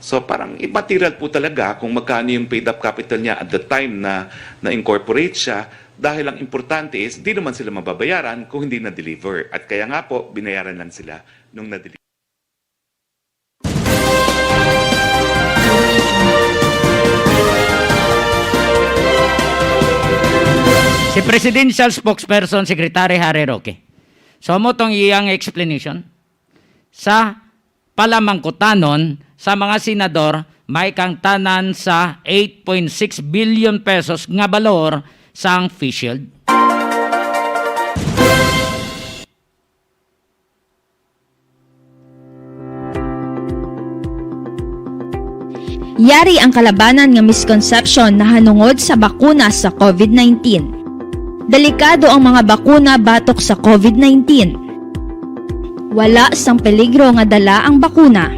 So parang immaterial po talaga kung magkano yung paid up capital niya at the time na na-incorporate siya, dahil ang importante is di naman sila mababayaran kung hindi na-deliver. At kaya nga po, binayaran lang sila nung na-deliver. Si Presidential Spokesperson, Secretary Harry Roque. So, amo tong iyang explanation sa palamangkutanon sa mga senador may kangtanan sa eight point six billion pesos nga balor sang face shield. Yari ang kalabanan nga misconception nahanungod sa bakuna sa COVID nineteen. Delikado ang mga bakuna batok sa COVID nineteen. Wala sang peligro nga dala ang bakuna.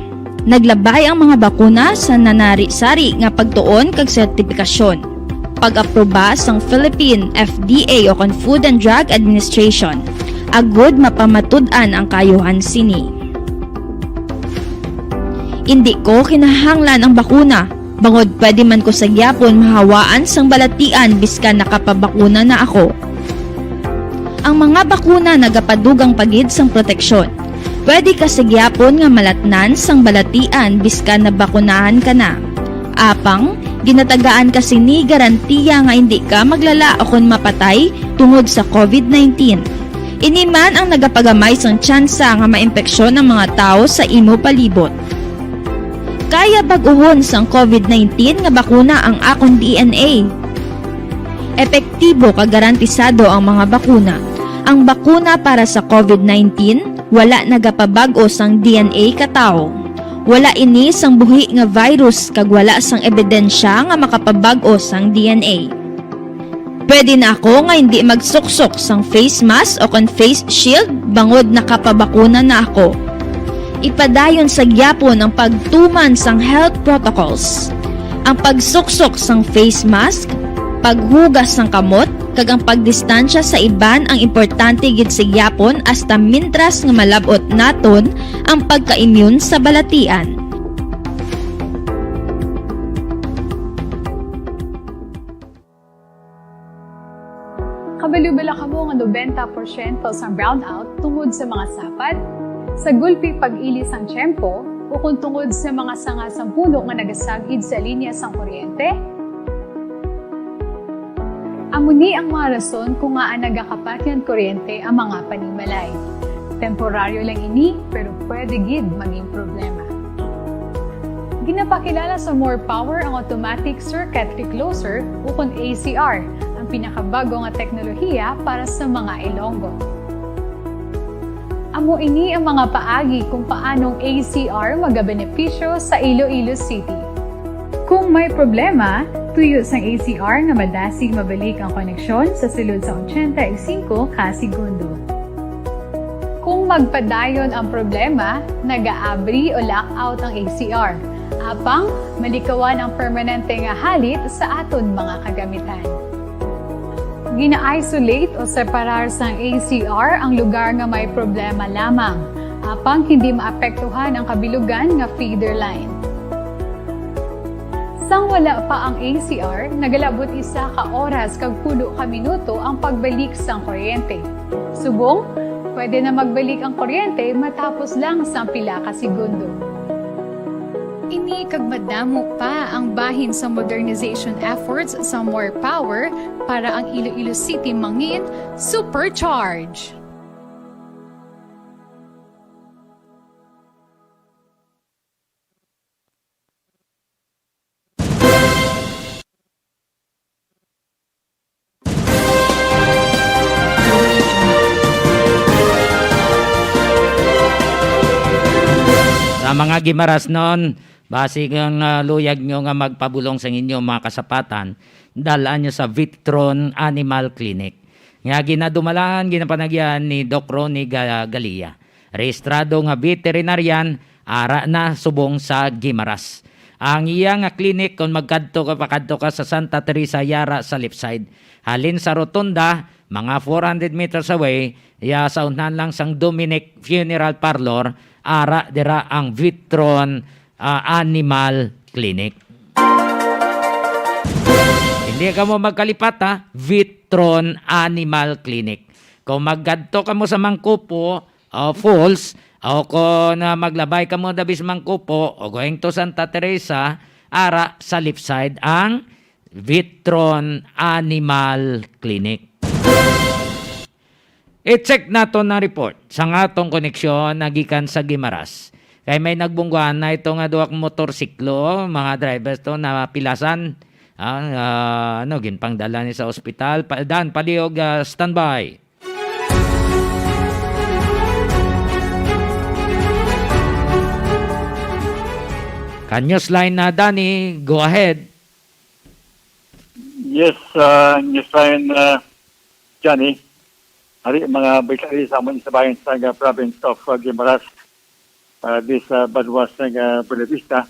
Naglabay ang mga bakuna sa nanari-sari nga pagtuon kag sertipikasyon, pag-aproba sang Philippine F D A o kon Food and Drug Administration, agud mapamatud-an ang kaayuhan sini. Indi ko kinahanglan ang bakuna, bangod pwede man ko sa gyapon mahawaan sang balatian biskan nakapabakuna na ako. Ang mga bakuna nagapadugang pa gid sang proteksyon. Pwede ka sa gyapon nga malatnan sang balatian biskan nabakunahan ka na. Apang, ginatagaan ka sini garantiya nga indi ka maglala o kon mapatay tungod sa COVID nineteen. Ini man ang nagapagamay sang tsansa nga maimpeksyon ang mga tawo sa imo palibot. Kaya bag-uhon sang COVID nineteen nga bakuna ang akon D N A. Epektibo kag garantisado ang mga bakuna. Ang bakuna para sa COVID nineteen wala nagapabag-o sang D N A ka tawo. Wala ini sang buhi nga virus kag wala sang ebidensya nga makapabag-o sang D N A. Pwede na ako nga hindi magsuksok sang face mask o kon face shield bangod nakapabakuna na ako. Ipadayon sa gyapon ang pagtuman sang health protocols. Ang pagsuksok sang face mask, Paghugas sang kamot kag ang pagdistansya sa iban ang importante gid sa gyapon, hasta mintras nga malab-ot naton ang pagka-immune sa balatian. Kabalo bala kamo nga nobenta porsyento sang brownout tungod sa mga sapad, sa gulpi pag-ili sang tiyempo, ukon tungod sa mga sanga sang puno nga nagasag-id sa linya sang kuryente? Amo ni ang mga rason kung ngaa nagakapatyan kuryente ang mga panimalay. Temporaryo lang ini, pero pwede gid maging problema. Ginapakilala sa More Power ang automatic circuit recloser, ukon A C R, ang pinakabag-o nga teknolohiya para sa mga Ilonggo. Amo ini ang mga paagi kung paano ang A C R magabenepisyo sa Iloilo City. Kung may problema, tuyo sang A C R nga madasig mabalik ang koneksyon sa sulod sa ochenta y cinco ka segundo. Kung magpadayon ang problema, nagaabri o lockout ang A C R. Apang, malikawan ang permanente nga halit sa aton mga kagamitan. Gina-isolate o separar sang A C R ang lugar nga may problema lamang, apang hindi maapektuhan ang kabilugan nga feeder line. Sang wala pa ang A C R, nagalabot isa ka oras kag pulo ka minuto ang pagbalik sang kuryente. Subong, pwede na magbalik ang kuryente matapos lang sang pila ka segundo. Ini kag madamo pa ang bahin sa modernization efforts sa More Power para ang Iloilo City mangin supercharge. Sa mga Gimarasnon, basig ang, ah, luyag nyo nga magpabulong sa inyo mga kasapatan, dal-an nyo sa Vitron Animal Clinic, nga ginadumalahan, ginapanagyan ni Doc Ronnie Ga-, Galia. Rehistrado nga veterinarian, ara na subong sa Gimaras. Ang iya nga clinic, kung magkadto ka, pakadto ka sa Santa Teresa Yara sa left side. Halin sa rotonda, mga four hundred meters away, ya sa unhan lang sang Dominic Funeral Parlor, ara dira ang Vitron, ah, Animal Clinic. Hindi kamo magkalipat, ha? Vitron Animal Clinic. Kung magkadto kamo sa Mangkupo, o Falls, o kung, ah, maglabay kamo dabi sa Mangkupo, o going to Santa Teresa, ara sa left side ang Vitron Animal Clinic. I-check naton ang report sa atong koneksyon na gikan sa Gimaras. Kay may nagbungguan na ito nga duha ka motorsiklo, mga drivers to na pilasan. Ah, ah, ano, ginpangdala ni sa ospital. Pa, Dan, palihog, ah, standby. Ka Newsline na, Danny, go ahead. Yes, uh, Newsline, uh, Johnny. Hari, mga balita diri sa amon sa bahin sa, uh, province of, uh, Guimaras, uh, di sa banwa sa, uh, Buenavista.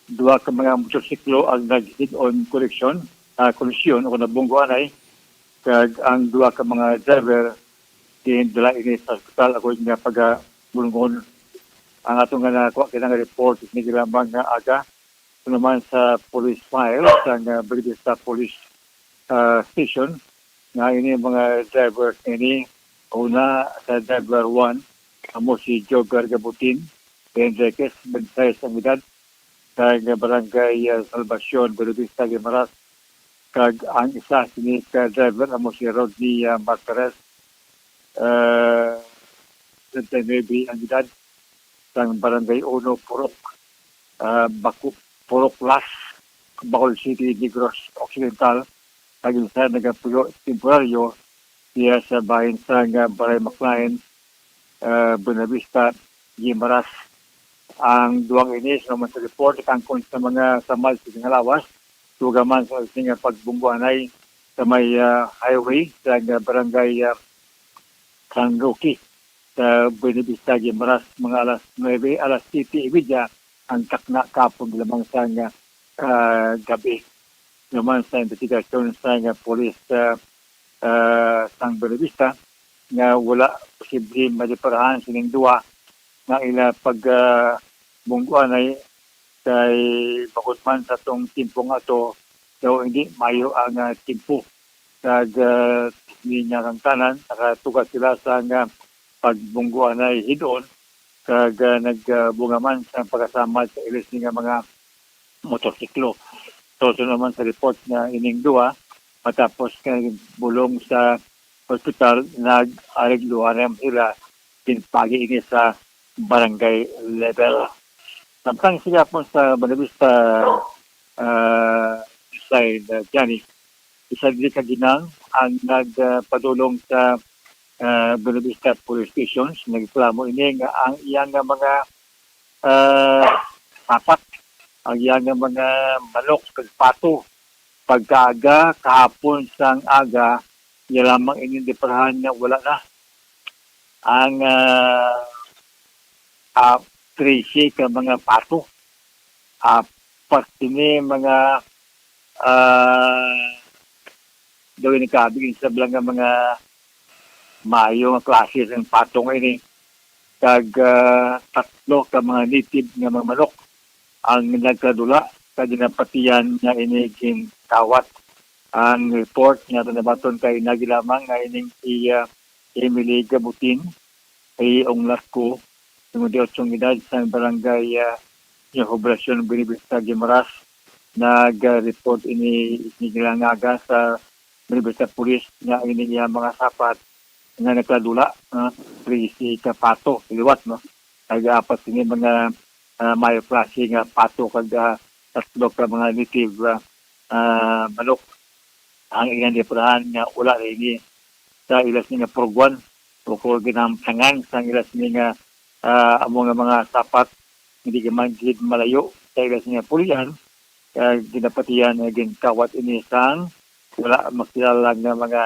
Duha ka mga motorsiklo ang nag-head-on collision, ah, kollisyon o nabunggo anay, kag ang duha ka mga driver gindala ini sa ospital agod nga pagabulungon. Ang ato nga nakuha kini nga report, ini lamang nga aga, ito naman sa police file sa, ah, Buenavista Police, ah, Station, nga ini mga driver ini, una sa driver one, amo si Jover Gabutin Enriquez, twenty-six ang edad, sa barangay, ah, Salvacion, Buenavista, Guimaras, kag ang isa sini ka driver amo si Rodney, ah, Martires, ah, treinta y nueve ang edad, sang Barangay Uno, Purok, ah, Baku-, Purok Las, Bohol City, Negros Occidental, kag isa nagapuyo temporaryo diya sa bahin sa nga Balay Maclain, ah, Buenavista, Guimaras. Ang duwang ini, sa naman sa report, kangkon sa mga samad sa nga lawas, tuga man sa sini nga pagbungguanay sa may, ah, highway sa nga barangay, ah, San Roque sa Buenavista, Guimaras, mga alas nuebe, alas siyete y media ang takna kapon lamang sa nga, ah, gabi. naman sa investigasyon sa nga pulis, ah, ah, sang Buenavista nga wala posible madiparahan sining duha nga ila pag, ah, bungguanay kay bangod man sa tong timpo nga ato, daw hindi mayo ang, ah, timpo. Kag, ah, niya kang tanan, nakatuga sila sa nga pagbungguanay hidon kag, ah, nagbunga man sa pagkasamad sa ilis nga mga motorsiklo. So, sunod man sa report nga ining duha, matapos nga bulong sa ospital, nag-aregluhan na sila, ginpagi ini sa barangay level. Samtang sa gihapon sa Buenavista, ah, side, ah, Johnny, isa diri ka ginang ang nagpadulong sa, ah, Buenavista Police Station. Nagreklamo ini nga ang iya nga mga, ah, sapat, ang iya nga mga manok kag pato pagkaaga kahapon sang aga, iya lamang ini diparahan nga wala na. Ang, ah, ah, trese ka mga pato. Ah, pas kini mga, ah, daw ini kaabig sa bala nga mga maayo nga klase sang pato nga ini. Kag, ah, tatlo ka mga native nga mga manok ang nagkadula sa ginapatihan nga ini ginkawat. Ang report nga nabaton kay nagi lamang nga ining si, ah, Emily Gabutin, ay unglat ko, tungod di otsong edad sa barangay, ah, New Poblacion, Buenavista, Guimaras. Nag-report ini, ini nga aga sa Buenavista Police nga ini iya mga sapat nga nagkadula, ah, trese ka pato, liwat, no? Nag-apat sini mga, ah, maayo klase nga pato kag, ah, tatlo ka mga native, ah, ah, manok ang ilang diparahan nga wala na ini sa ila sini nga purugwan o ko ginamtangan sang ila sini nga, ah, amo nga mga sapat, hindi ka man gid malayo sa ila sini nga pulian, kag ginapatihan nga ginkawat ini sang wala makilala nga mga,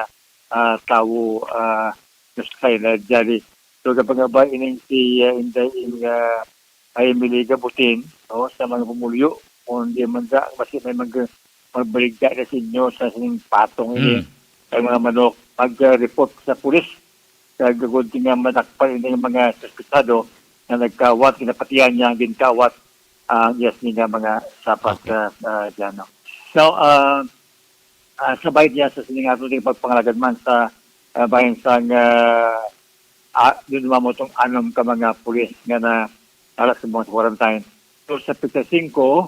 ah, tawo, ah, sa China dyan. So, kapag ba ining si, ah, Inday, in, ah, ay Emily Gabutin, no, sa mga pumulyo, kung di man sa, basi may mag-, magbaligya na sa inyo sa sining patong ini, Mm. Ang mga manok, mag-report sa pulis. Sa gagod nga madakpan ini nga mga suspetsado nga nagkawat, ginapatihan niya, ginkawat ang iyas ni nga mga sapat Okay. sa, sa dyan, no. Now, ah, ah, sa bayad niya sa sining ato ding pagpangalagad man sa, ah, bahin sang, ah, ah, yun, mamo tong anom ka mga pulis nga na, ara sa mga quarantine. So, sa Pizza Cinco,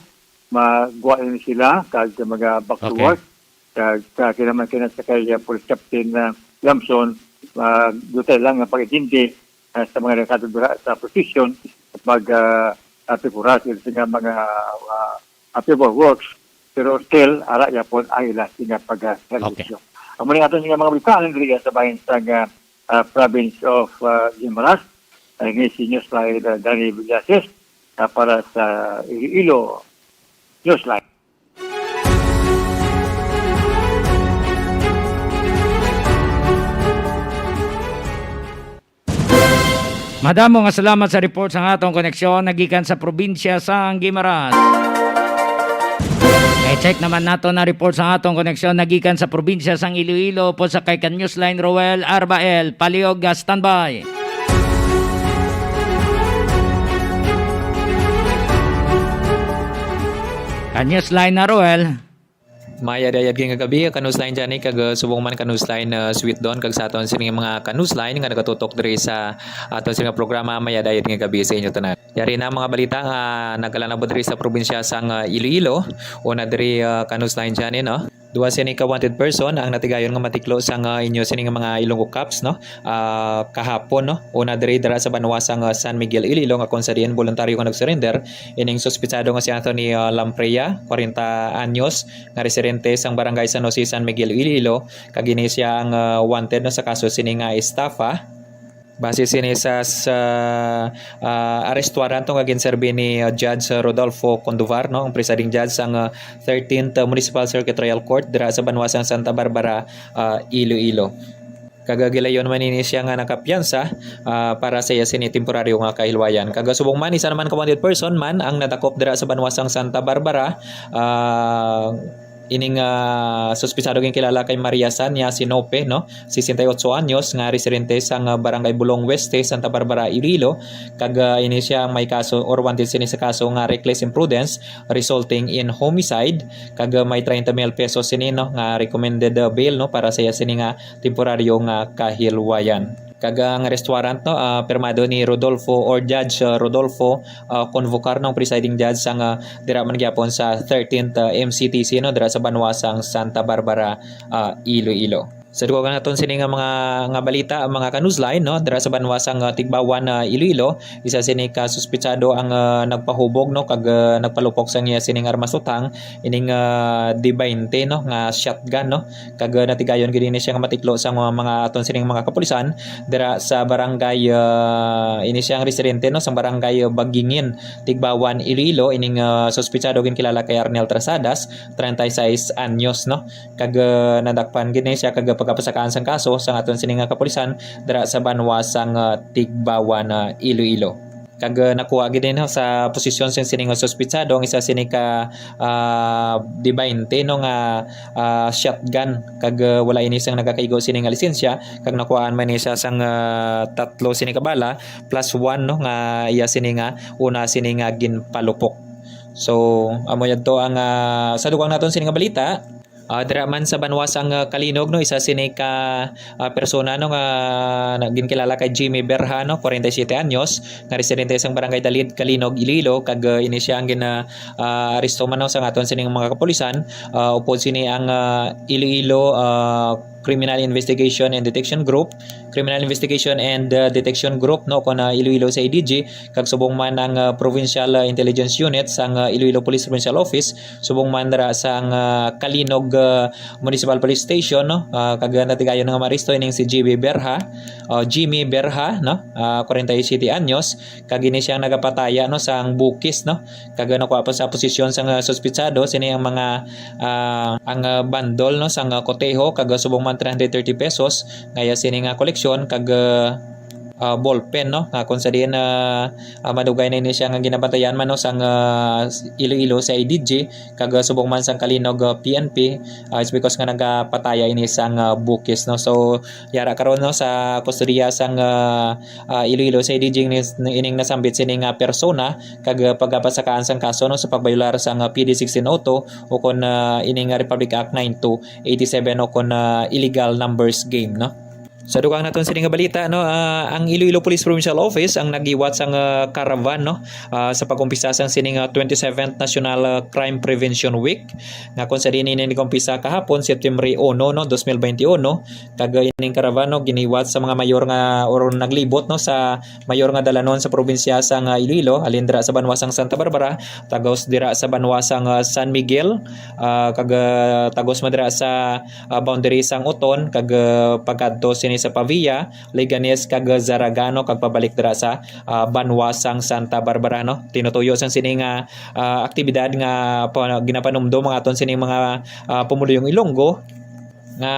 magwa ini sila kag mga back to Okay. work. Kag, ah, kinaman kina sa kay, ah, Police Captain, ah, Lamson, ah, dutay lang nga pag-intindi, ah, sa mga nakadudura sa position, pag, ah, ah, pigura sila sa mga, ah, ah, paperworks. Pero still, ara yapon ang ila sila pag, ah, serbisyo. Okay. Amo ni ato nga mga balita, diri sa bahin sa, ah, ah, province of, ah, Guimaras. Ay, ni si Newsline, ah, Danny Villases, ah, para sa Iloilo Newsline. Madamo nga salamat sa report sa atong koneksyon nagikan sa probinsya sang Guimaras. I-check naman nato na report sa atong koneksyon nagikan sa probinsya sang Iloilo po sa kay ka Newsline Roel Arbael. Palihog, ah, standby. Ka Newsline na, Roel. Mayad-ayad nga gabi, ka Newsline Johnny, kag, uh, subong man ka Newsline, uh, Sweet Don, kag sa aton sining mga ka Newsline nga nagatutok diri sa aton sining programa, mayad-ayad nga gabi sa inyo tanan. Yari na ang mga balita nga nagkalanabo diri sa probinsya sang, uh, Iloilo, una diri, uh, ka Newsline Johnny, no? Duha sini ka wanted person ang natigayon nga matiklo sang, uh, inyo sining mga Ilonggo Cops, no? Ah, kahapon, no? Una diri dira sa banwa sang, uh, San Miguel, Iloilo, nga kung sa diin voluntaryo nga nag-surrender ining suspetsado nga si Anthony, uh, Lamprea, kwarenta anyos, nga residente sang Barangay San Jose, San Miguel, Iloilo, kag ini sia ang, ah, wanted, no, sa kaso sini nga estafa. Base sini sa, sa, ah, arrest warrant, no, nga ginserbi ni, ah, Judge Rodolfo Condovar, no, ang presiding judge sang, ah, thirteenth Municipal Circuit Trial Court dira sa banwa sang Santa Barbara, ah, Iloilo. Kag gilayon man ini siya nga nakapiyansa, ah, para sa iya sini temporaryo nga kahilwayan. Kag subong man, isa naman ka wanted person man ang nadakop dira sa banwa sang Santa Barbara, ah, Ining ah, suspitsado ginkilala kay Maria Sania Sinope, no? Sesenta y ocho anyos, nga residente sang ah, Barangay Bulong Weste, Santa Barbara, Iloilo, kag ah, ini siya ang may kaso or wanted sini sa kaso nga reckless imprudence resulting in homicide, kag ah, may treinta mil pesos sini, no, nga recommended ah, bail, no, para sa iya sini nga temporaryo nga kahilwayan. Kag ang arrest warrant, no, ah, pirmado ni Rodolfo or Judge ah, Rodolfo ah, Convocar, no, presiding judge sang ah, dira man gyapon sa thirteenth ah, M C T C, no, dira sa banwa sang Santa Barbara, ah, Iloilo. Sa dugang naton sini nga mga, nga balita, mga kanuzlay, no, dira sa banwa sang ah, Tigbawan, ah, Iloilo, isa sini ka suspitsado ang ah, nagpahubog, no, kag ah, nagpalupok sang iya sining armas utang, ining ah, D twenty, no, nga shotgun, no, kag ah, natigayon gid ini siya nga matiklo sa mga, mga aton sining mga kapulisan dira sa barangay, ah, ini siya ang residente, no, sa barangay Bagingin, Tigbawan, Iloilo. Ining ah, suspitsado ginkilala kay Arnel Trasadas, treinta y seis anyos, no, kag ah, nadakpan gid ni siya kag pagapasakaan sang kaso sang aton sini nga kapulisan dira sa banwa sang ah, Tigbawan, ah, Iloilo. Kag ah, nakuha gid ni, no, sa posisyon sing sini nga suspitsado ang isa sini ka ah, D twenty, no, nga ah, shotgun, kag ah, wala ini sang nagakaigo sini nga lisensya, kag nakuhaan man ni siya sang ah, tatlo sini ka bala plus one, no, nga iya sini nga una sini nga ginpalupok. So, amo yadto ang ah, sa dugang naton sini nga balita. Ah, dira man sa banwa sang ah, Calinog, no, isa sini ka ah, persona, no, nga na- ginkilala kay Jimmy Berha, no, forty-seven anyos, nga residente sang barangay Dalid, Calinog, Iloilo, kag ah, ini siya ang gina ah, aresto man, no, sa aton sining mga kapulisan, ah, upod sini ang ah, Iloilo ah, Criminal Investigation and Detection Group, Criminal Investigation and ah, Detection Group, no, kon ah, Iloilo C I D G, kag subong man ang ah, Provincial ah, Intelligence Unit sang ah, Iloilo Police Provincial Office, subong man dira sang ah, Calinog ah, Municipal Police Station, no? Ah, kag natigayon nga maaresto ining si G B Berha, ah, Jimmy Berha, no? Ah, forty-seven anyos, kag ini siya nagapataya, no, sang bukis, no? Kag nakuha pa sa posisyon sang ah, suspitsado sini ang mga ah, ang ah, bandol, no, sang ah, koteho, kag subong man three hundred thirty pesos nga iya sini nga koleksyon, kag ah, ah, ballpen, no, nga kung sa diin ah, ah, madugay na ini siya nga ginabantayan man, no, sang ah, Iloilo C I D G, kag ah, subong man sang Calinog ah, P N P, ah, it's because nga nagapataya ini sang ah, bukis, no. So yara karon, no, sa kustodiya sang ah, ah, Iloilo C I D G ining, ining nasambit sini nga persona, kag ah, pagapasakaan sang kaso, no, sa pagbayolar sang ah, P D sixteen oh two o kon ah, ining ah, Republic Act nine two eighty-seven o kon ah, illegal numbers game, no. Sa dugang naton sini nga balita, no, ah, ang Iloilo Police Provincial Office ang naghiwat sang ah, caravan, no, ah, sa pag-umpisa sang sining ah, twenty-seventh National ah, Crime Prevention Week, nga kung sa diin ini nag-umpisa kahapon, September uno, no, dos mil benti uno, kag ah, ining caravan, no, giniwat sa mga mayor nga or naglibot, no, sa mayor nga dalanon sa probinsya sang ah, Iloilo, halin dira sa banwa sang Santa Barbara, tagos dira sa banwa sang ah, San Miguel, ah, kag ah, tagos man dira sa ah, boundary sang Oton, kag ah, pagkadto sini sa Pavia, Leganes, kag ah, Zarraga, no, kag pabalik dira sa ah, banwa sang Santa Barbara, no. Tinutuyo sang sini nga ah, aktibidad nga pa, ginapanumdom ang aton sini mga ah, pumuluyong Ilonggo nga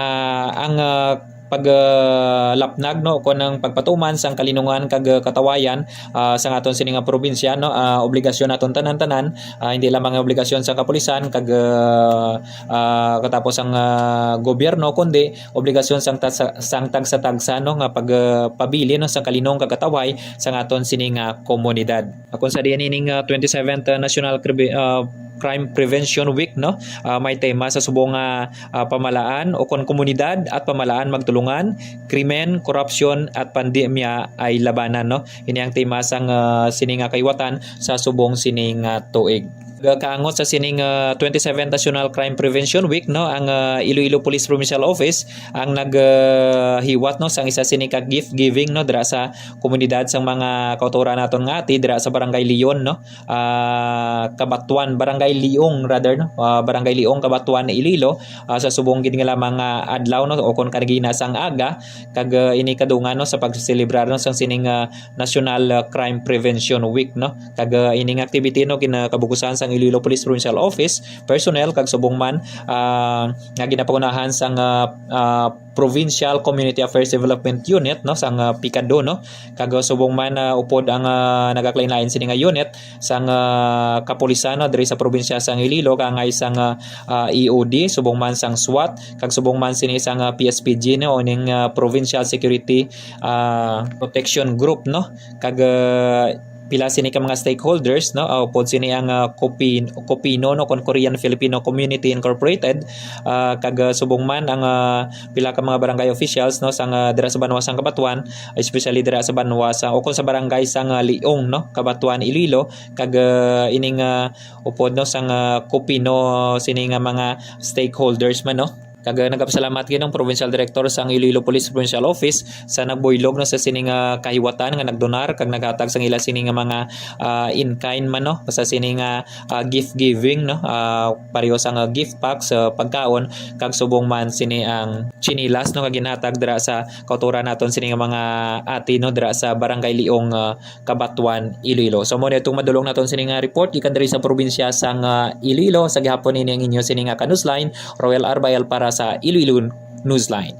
ang ah, pag ah, lapnag, no, kon ang pagpatuman sang kalinungan kag ah, katawayan ah, sang aton sini nga probinsya, no, ah, obligasyon naton tanan-tanan, ah, hindi lamang nga obligasyon sang kapulisan kag ah, ah, katapos ang ah, gobyerno, kundi obligasyon sang ta- sang tagsa-tagsa, no, nga pagpabilin, no, sang kalinong kag kataway sang aton sini nga komunidad. Kung sa diin ining ah, twenty-seventh National Cribi- ah, Crime Prevention Week, no, ah, may tema sa subong nga ah, pamalaan o kon komunidad at pamalaan magtulungan, krimen, korupsyon at pandemya ay labanan, no. Ini ang tema sang ah, sini nga kayawatan sa subong sini nga tuig. Kaangot sa sining ah, twenty-seventh National Crime Prevention Week, no, ang ah, Iloilo Police Provincial Office ang naghiwat, no, sang isa sini ka gift giving, no, dira sa komunidad sang mga kautoran naton nga ati dira sa Barangay Leon, no, ah, Cabatuan, Barangay Leong rather, no, ah, Barangay Leong, Cabatuan, Iloilo, ah, sa subong gid nga lamang nga adlaw, no, o kon kanagina sang aga, kag ah, ini kadungan, no, sa pagselebrar, no, sang sining ah, National ah, Crime Prevention Week, no. Kag ah, ining activity, no, ginakabukusan sang Iloilo Police Provincial Office personnel kag subong man, ah, nga ginapangunahan sang, ah, ah, Provincial Community Affairs Development Unit, no, sang, ah, PCADU, no, kag subong man, ah, upod ang, ah, nagakalain-lain sini nga unit sang, ah, kapulisan, no, diri sa probinsya sang Iloilo, kaangay sang, ah, ah, E O D, subong man sang SWAT, kag subong man sini sang, ah, P S P G, no, o ning, ah, Provincial Security, ah, Protection Group, no, kag, ah, pila sini ka mga stakeholders, no? Ah, upod sini ang, ah, Kopin-, Kopino, no, kon Korean Filipino Community Incorporated, ah, kag, ah, subong man ang, ah, pila ka mga barangay officials, no, sang, ah, dira sa banwa sang Cabatuan, especially dira sa banwa sa, o kon sa barangay sang, ah, Liong, no, Cabatuan, Iloilo, kag, ah, ining, ah, upod, no, sang, ah, Kopino sini nga mga stakeholders man, no. Kag, ah, nagapasalamat gid ang Provincial Director sang Iloilo Police Provincial Office sa nagbuylog na sa sini nga kahiwatan nga nagdonar kag naghatag sang ila sini nga mga, ah, in-kind man, no, sa sini nga, ah, gift giving, no, ah, pareho sang, ah, gift pack sa pagkaon kag subong man sini ang tsinelas, no, nga ginhatag dira sa kautoran naton sini nga mga ati, no, dira sa Barangay Liong, ah, Cabatuan, Iloilo. So, mo na itong madulong naton sini nga report gikan diri sa probinsya sang, ah, Iloilo. Sa gihapon ini ang inyo sini nga ka-newsline, Roel Arbael para sa Iloilo Newsline.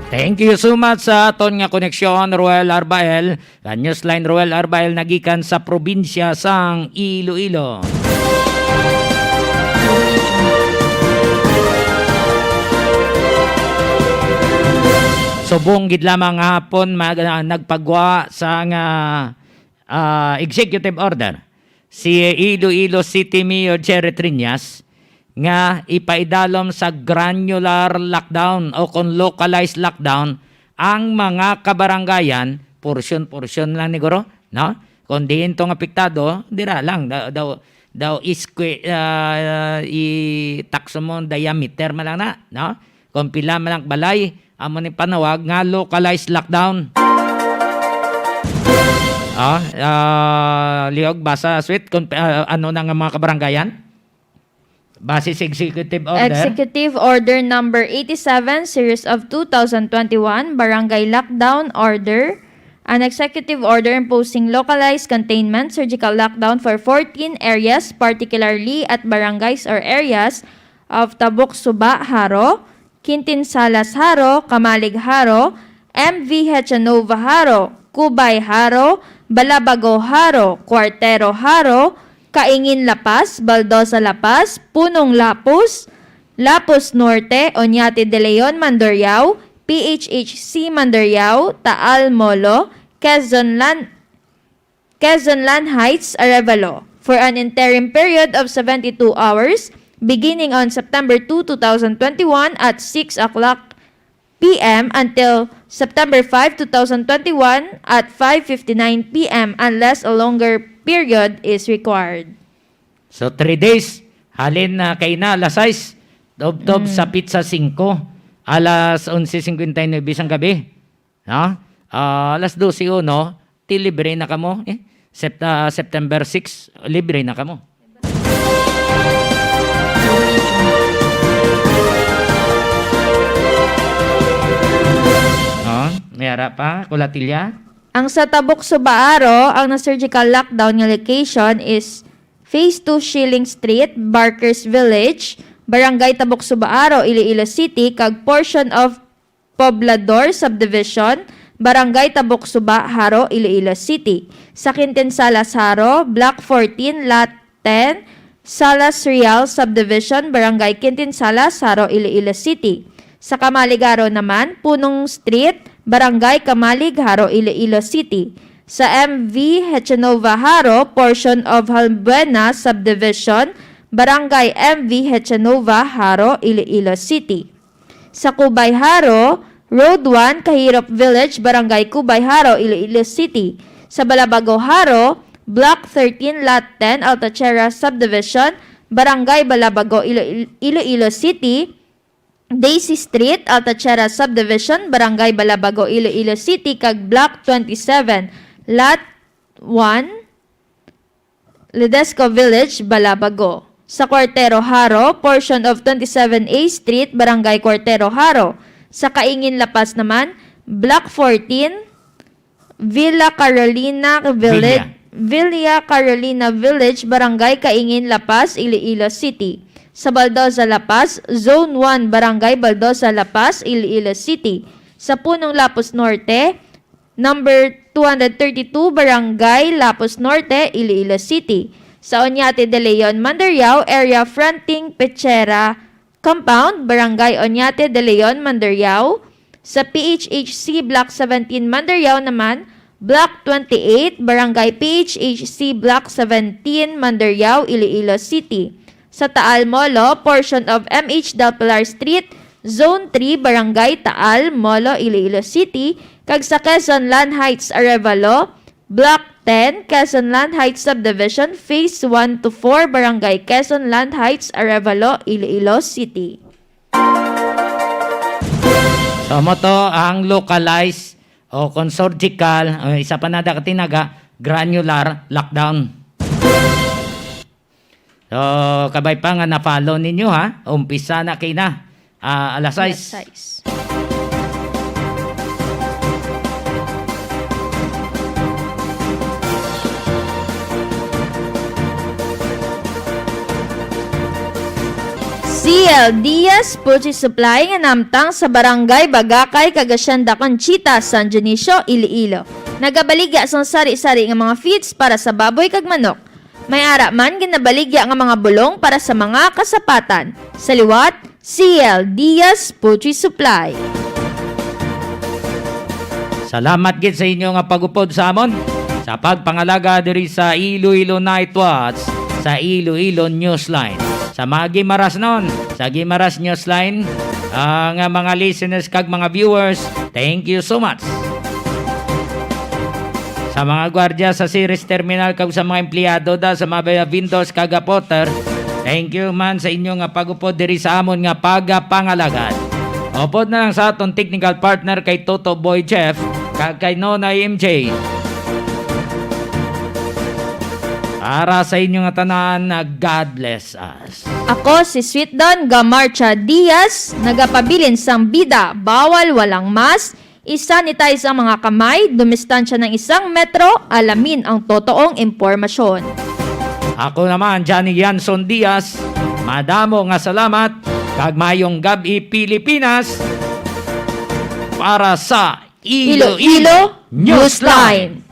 Thank you so much sa aton nga koneksyon, Roel Arbael. Ka Newsline, Roel Arbael, nagikan sa probinsya sang Iloilo. Subong gid lamang hapon mag-, ah, nagpagwa sang, ah, ah, executive order si Iloilo City Mayor Jerry Triñas nga ipaidalom sa granular lockdown o kon localized lockdown ang mga kabarangayan, porsyon-porsyon lang ni guro, no? Kung diin tong apektado, dira lang, daw, daw, daw isque-, ah, i-takso mo diameter man lang na, no? Kung pila man ang balay, amo ni panawag nga localized lockdown. Ah, ah, Liog, basa, Sweet, kung, ah, ano na nga mga kabarangayan? Base sa Executive Order. Executive Order Number eighty-seven, Series of two thousand twenty-one, Barangay Lockdown Order, an executive order imposing localized containment surgical lockdown for fourteen areas, particularly at barangays or areas of Tabok Suba, Jaro, Quintin Salas, Jaro, Camalig, Jaro, M V Hechanova, Jaro, Cubay, Jaro, Balabago, Jaro, Cuartero, Jaro, Caingin, La Paz, Baldosa, La Paz, Punong, Lapuz, Lapuz Norte, Oñate de Leon, Mandurriao, P H H C Mandurriao, Taal, Molo, Quezon Land, Quezon Land Heights, Arevalo, for an interim period of seventy-two hours, beginning on September two, two thousand twenty-one at six o'clock P M until September five, two thousand twenty-one at five fifty-nine P M, unless a longer period is required. So, three days, halin na kay na alas sais, tubtob Mm. sa pitsa singko, alas onse singkwenta y nuebe sang gabi. No? Ah, alas dose uno, ti libre na kamo. Eh, Sept-, ah, September six, libre na kamo. Oh, may ara pa, Kulatilya? Ang sa Tabok Suba, Jaro, ang na-surgical lockdown nga location is Phase two Schilling Street, Barker's Village, Barangay Tabok Suba, Jaro, Iloilo City, kag portion of Poblador Subdivision, Barangay Tabok Suba, Jaro, Iloilo City. Sa Quintin Salas, Jaro, Block fourteen, Lot ten, Salas Real Subdivision, Barangay Quintin Salas, Jaro, Iloilo City. Sa Camalig, Jaro naman, Punong Street, Barangay Camalig, Jaro, Iloilo City. Sa M V Hechanova, Jaro, portion of Halbuena Subdivision, Barangay M V Hechanova, Jaro, Iloilo City. Sa Cubay, Jaro, Road one, Kahirop Village, Barangay Cubay, Jaro, Iloilo City. Sa Balabago, Jaro, Block thirteen, Lot ten, Altachera Subdivision, Barangay Balabago, Ilo-, Iloilo City, Daisy Street, Altachera Subdivision, Barangay Balabago, Iloilo City, kag Block twenty-seven, Lot one, Ledesco Village, Balabago. Sa Cuartero, Jaro, portion of twenty-seven A Street, Barangay Cuartero, Jaro. Sa Caingin, La Paz naman, Block fourteen, Villa Carolina Village, Villa. Villa Carolina Village, Barangay Kaingin, La Paz, Iloilo City. Sa Baldoza, La Paz, Zone one, Barangay Baldoza, La Paz, Iloilo City. Sa Punong Lapuz Norte, number two hundred thirty-two, Barangay Lapuz Norte, Iloilo City. Sa Oñate de Leon, Mandurriao, area fronting Pechera Compound, Barangay Oñate de Leon, Mandurriao. Sa P H H C Block seventeen, Mandurriao naman, Block twenty-eight, Barangay P H H C Block seventeen, Mandurriao, Iloilo City. Sa Taal Molo, portion of M H Del Pilar Street, Zone three, Barangay Taal Molo, Iloilo City, kag sa Quezon Land Heights, Arevalo, Block ten, Quezon Land Heights Subdivision, Phase one to four, Barangay Quezon Land Heights, Arevalo, Iloilo City. So, mo to ang localized o kung surgical, o isa pa na da katinaga, granular lockdown. So, kabay pa nga na-follow ninyo, ha? Umpisa na kay na. Ah, alas sais. Alas sais. C L Diaz Poultry Supply nga namtang sa Barangay Bagakay kag Hacienda Conchita, San Dionisio, Iloilo. Nagabaligya sang sari-sari nga mga feeds para sa baboy kag manok. May ara man ginabaligya nga mga bulong para sa mga kasapatan. Sa liwat, C L Diaz Poultry Supply. Salamat gid sa inyo nga pag-upod sa amon sa pagpangalaga diri sa Iloilo Night Watch sa Iloilo Newsline. Sa mga Guimaras non, sa Guimaras Newsline, ah, nga mga listeners kag mga viewers, thank you so much. Sa mga gwardya sa Ceres Terminal kag sa mga empleyado da sa mga vendors kag apporter, thank you man sa inyo nga pag-upod diri sa amon nga pagapangalagad. Upod na lang sa aton technical partner kay Toto Boy Jeff kag kay Nonay M J. Para sa inyo nga tanan, God bless us. Ako si Sweet Don Gamarcha Diaz, nagapabilin sang bida, bawal, walang mask, i-sanitize ang mga kamay, dumistansya ng isang metro, alamin ang totoong impormasyon. Ako naman, Johnny Yanson Diaz, madamo nga salamat, kag mayong gab-i, Pilipinas, para sa Iloilo Iloilo Newsline. Newsline.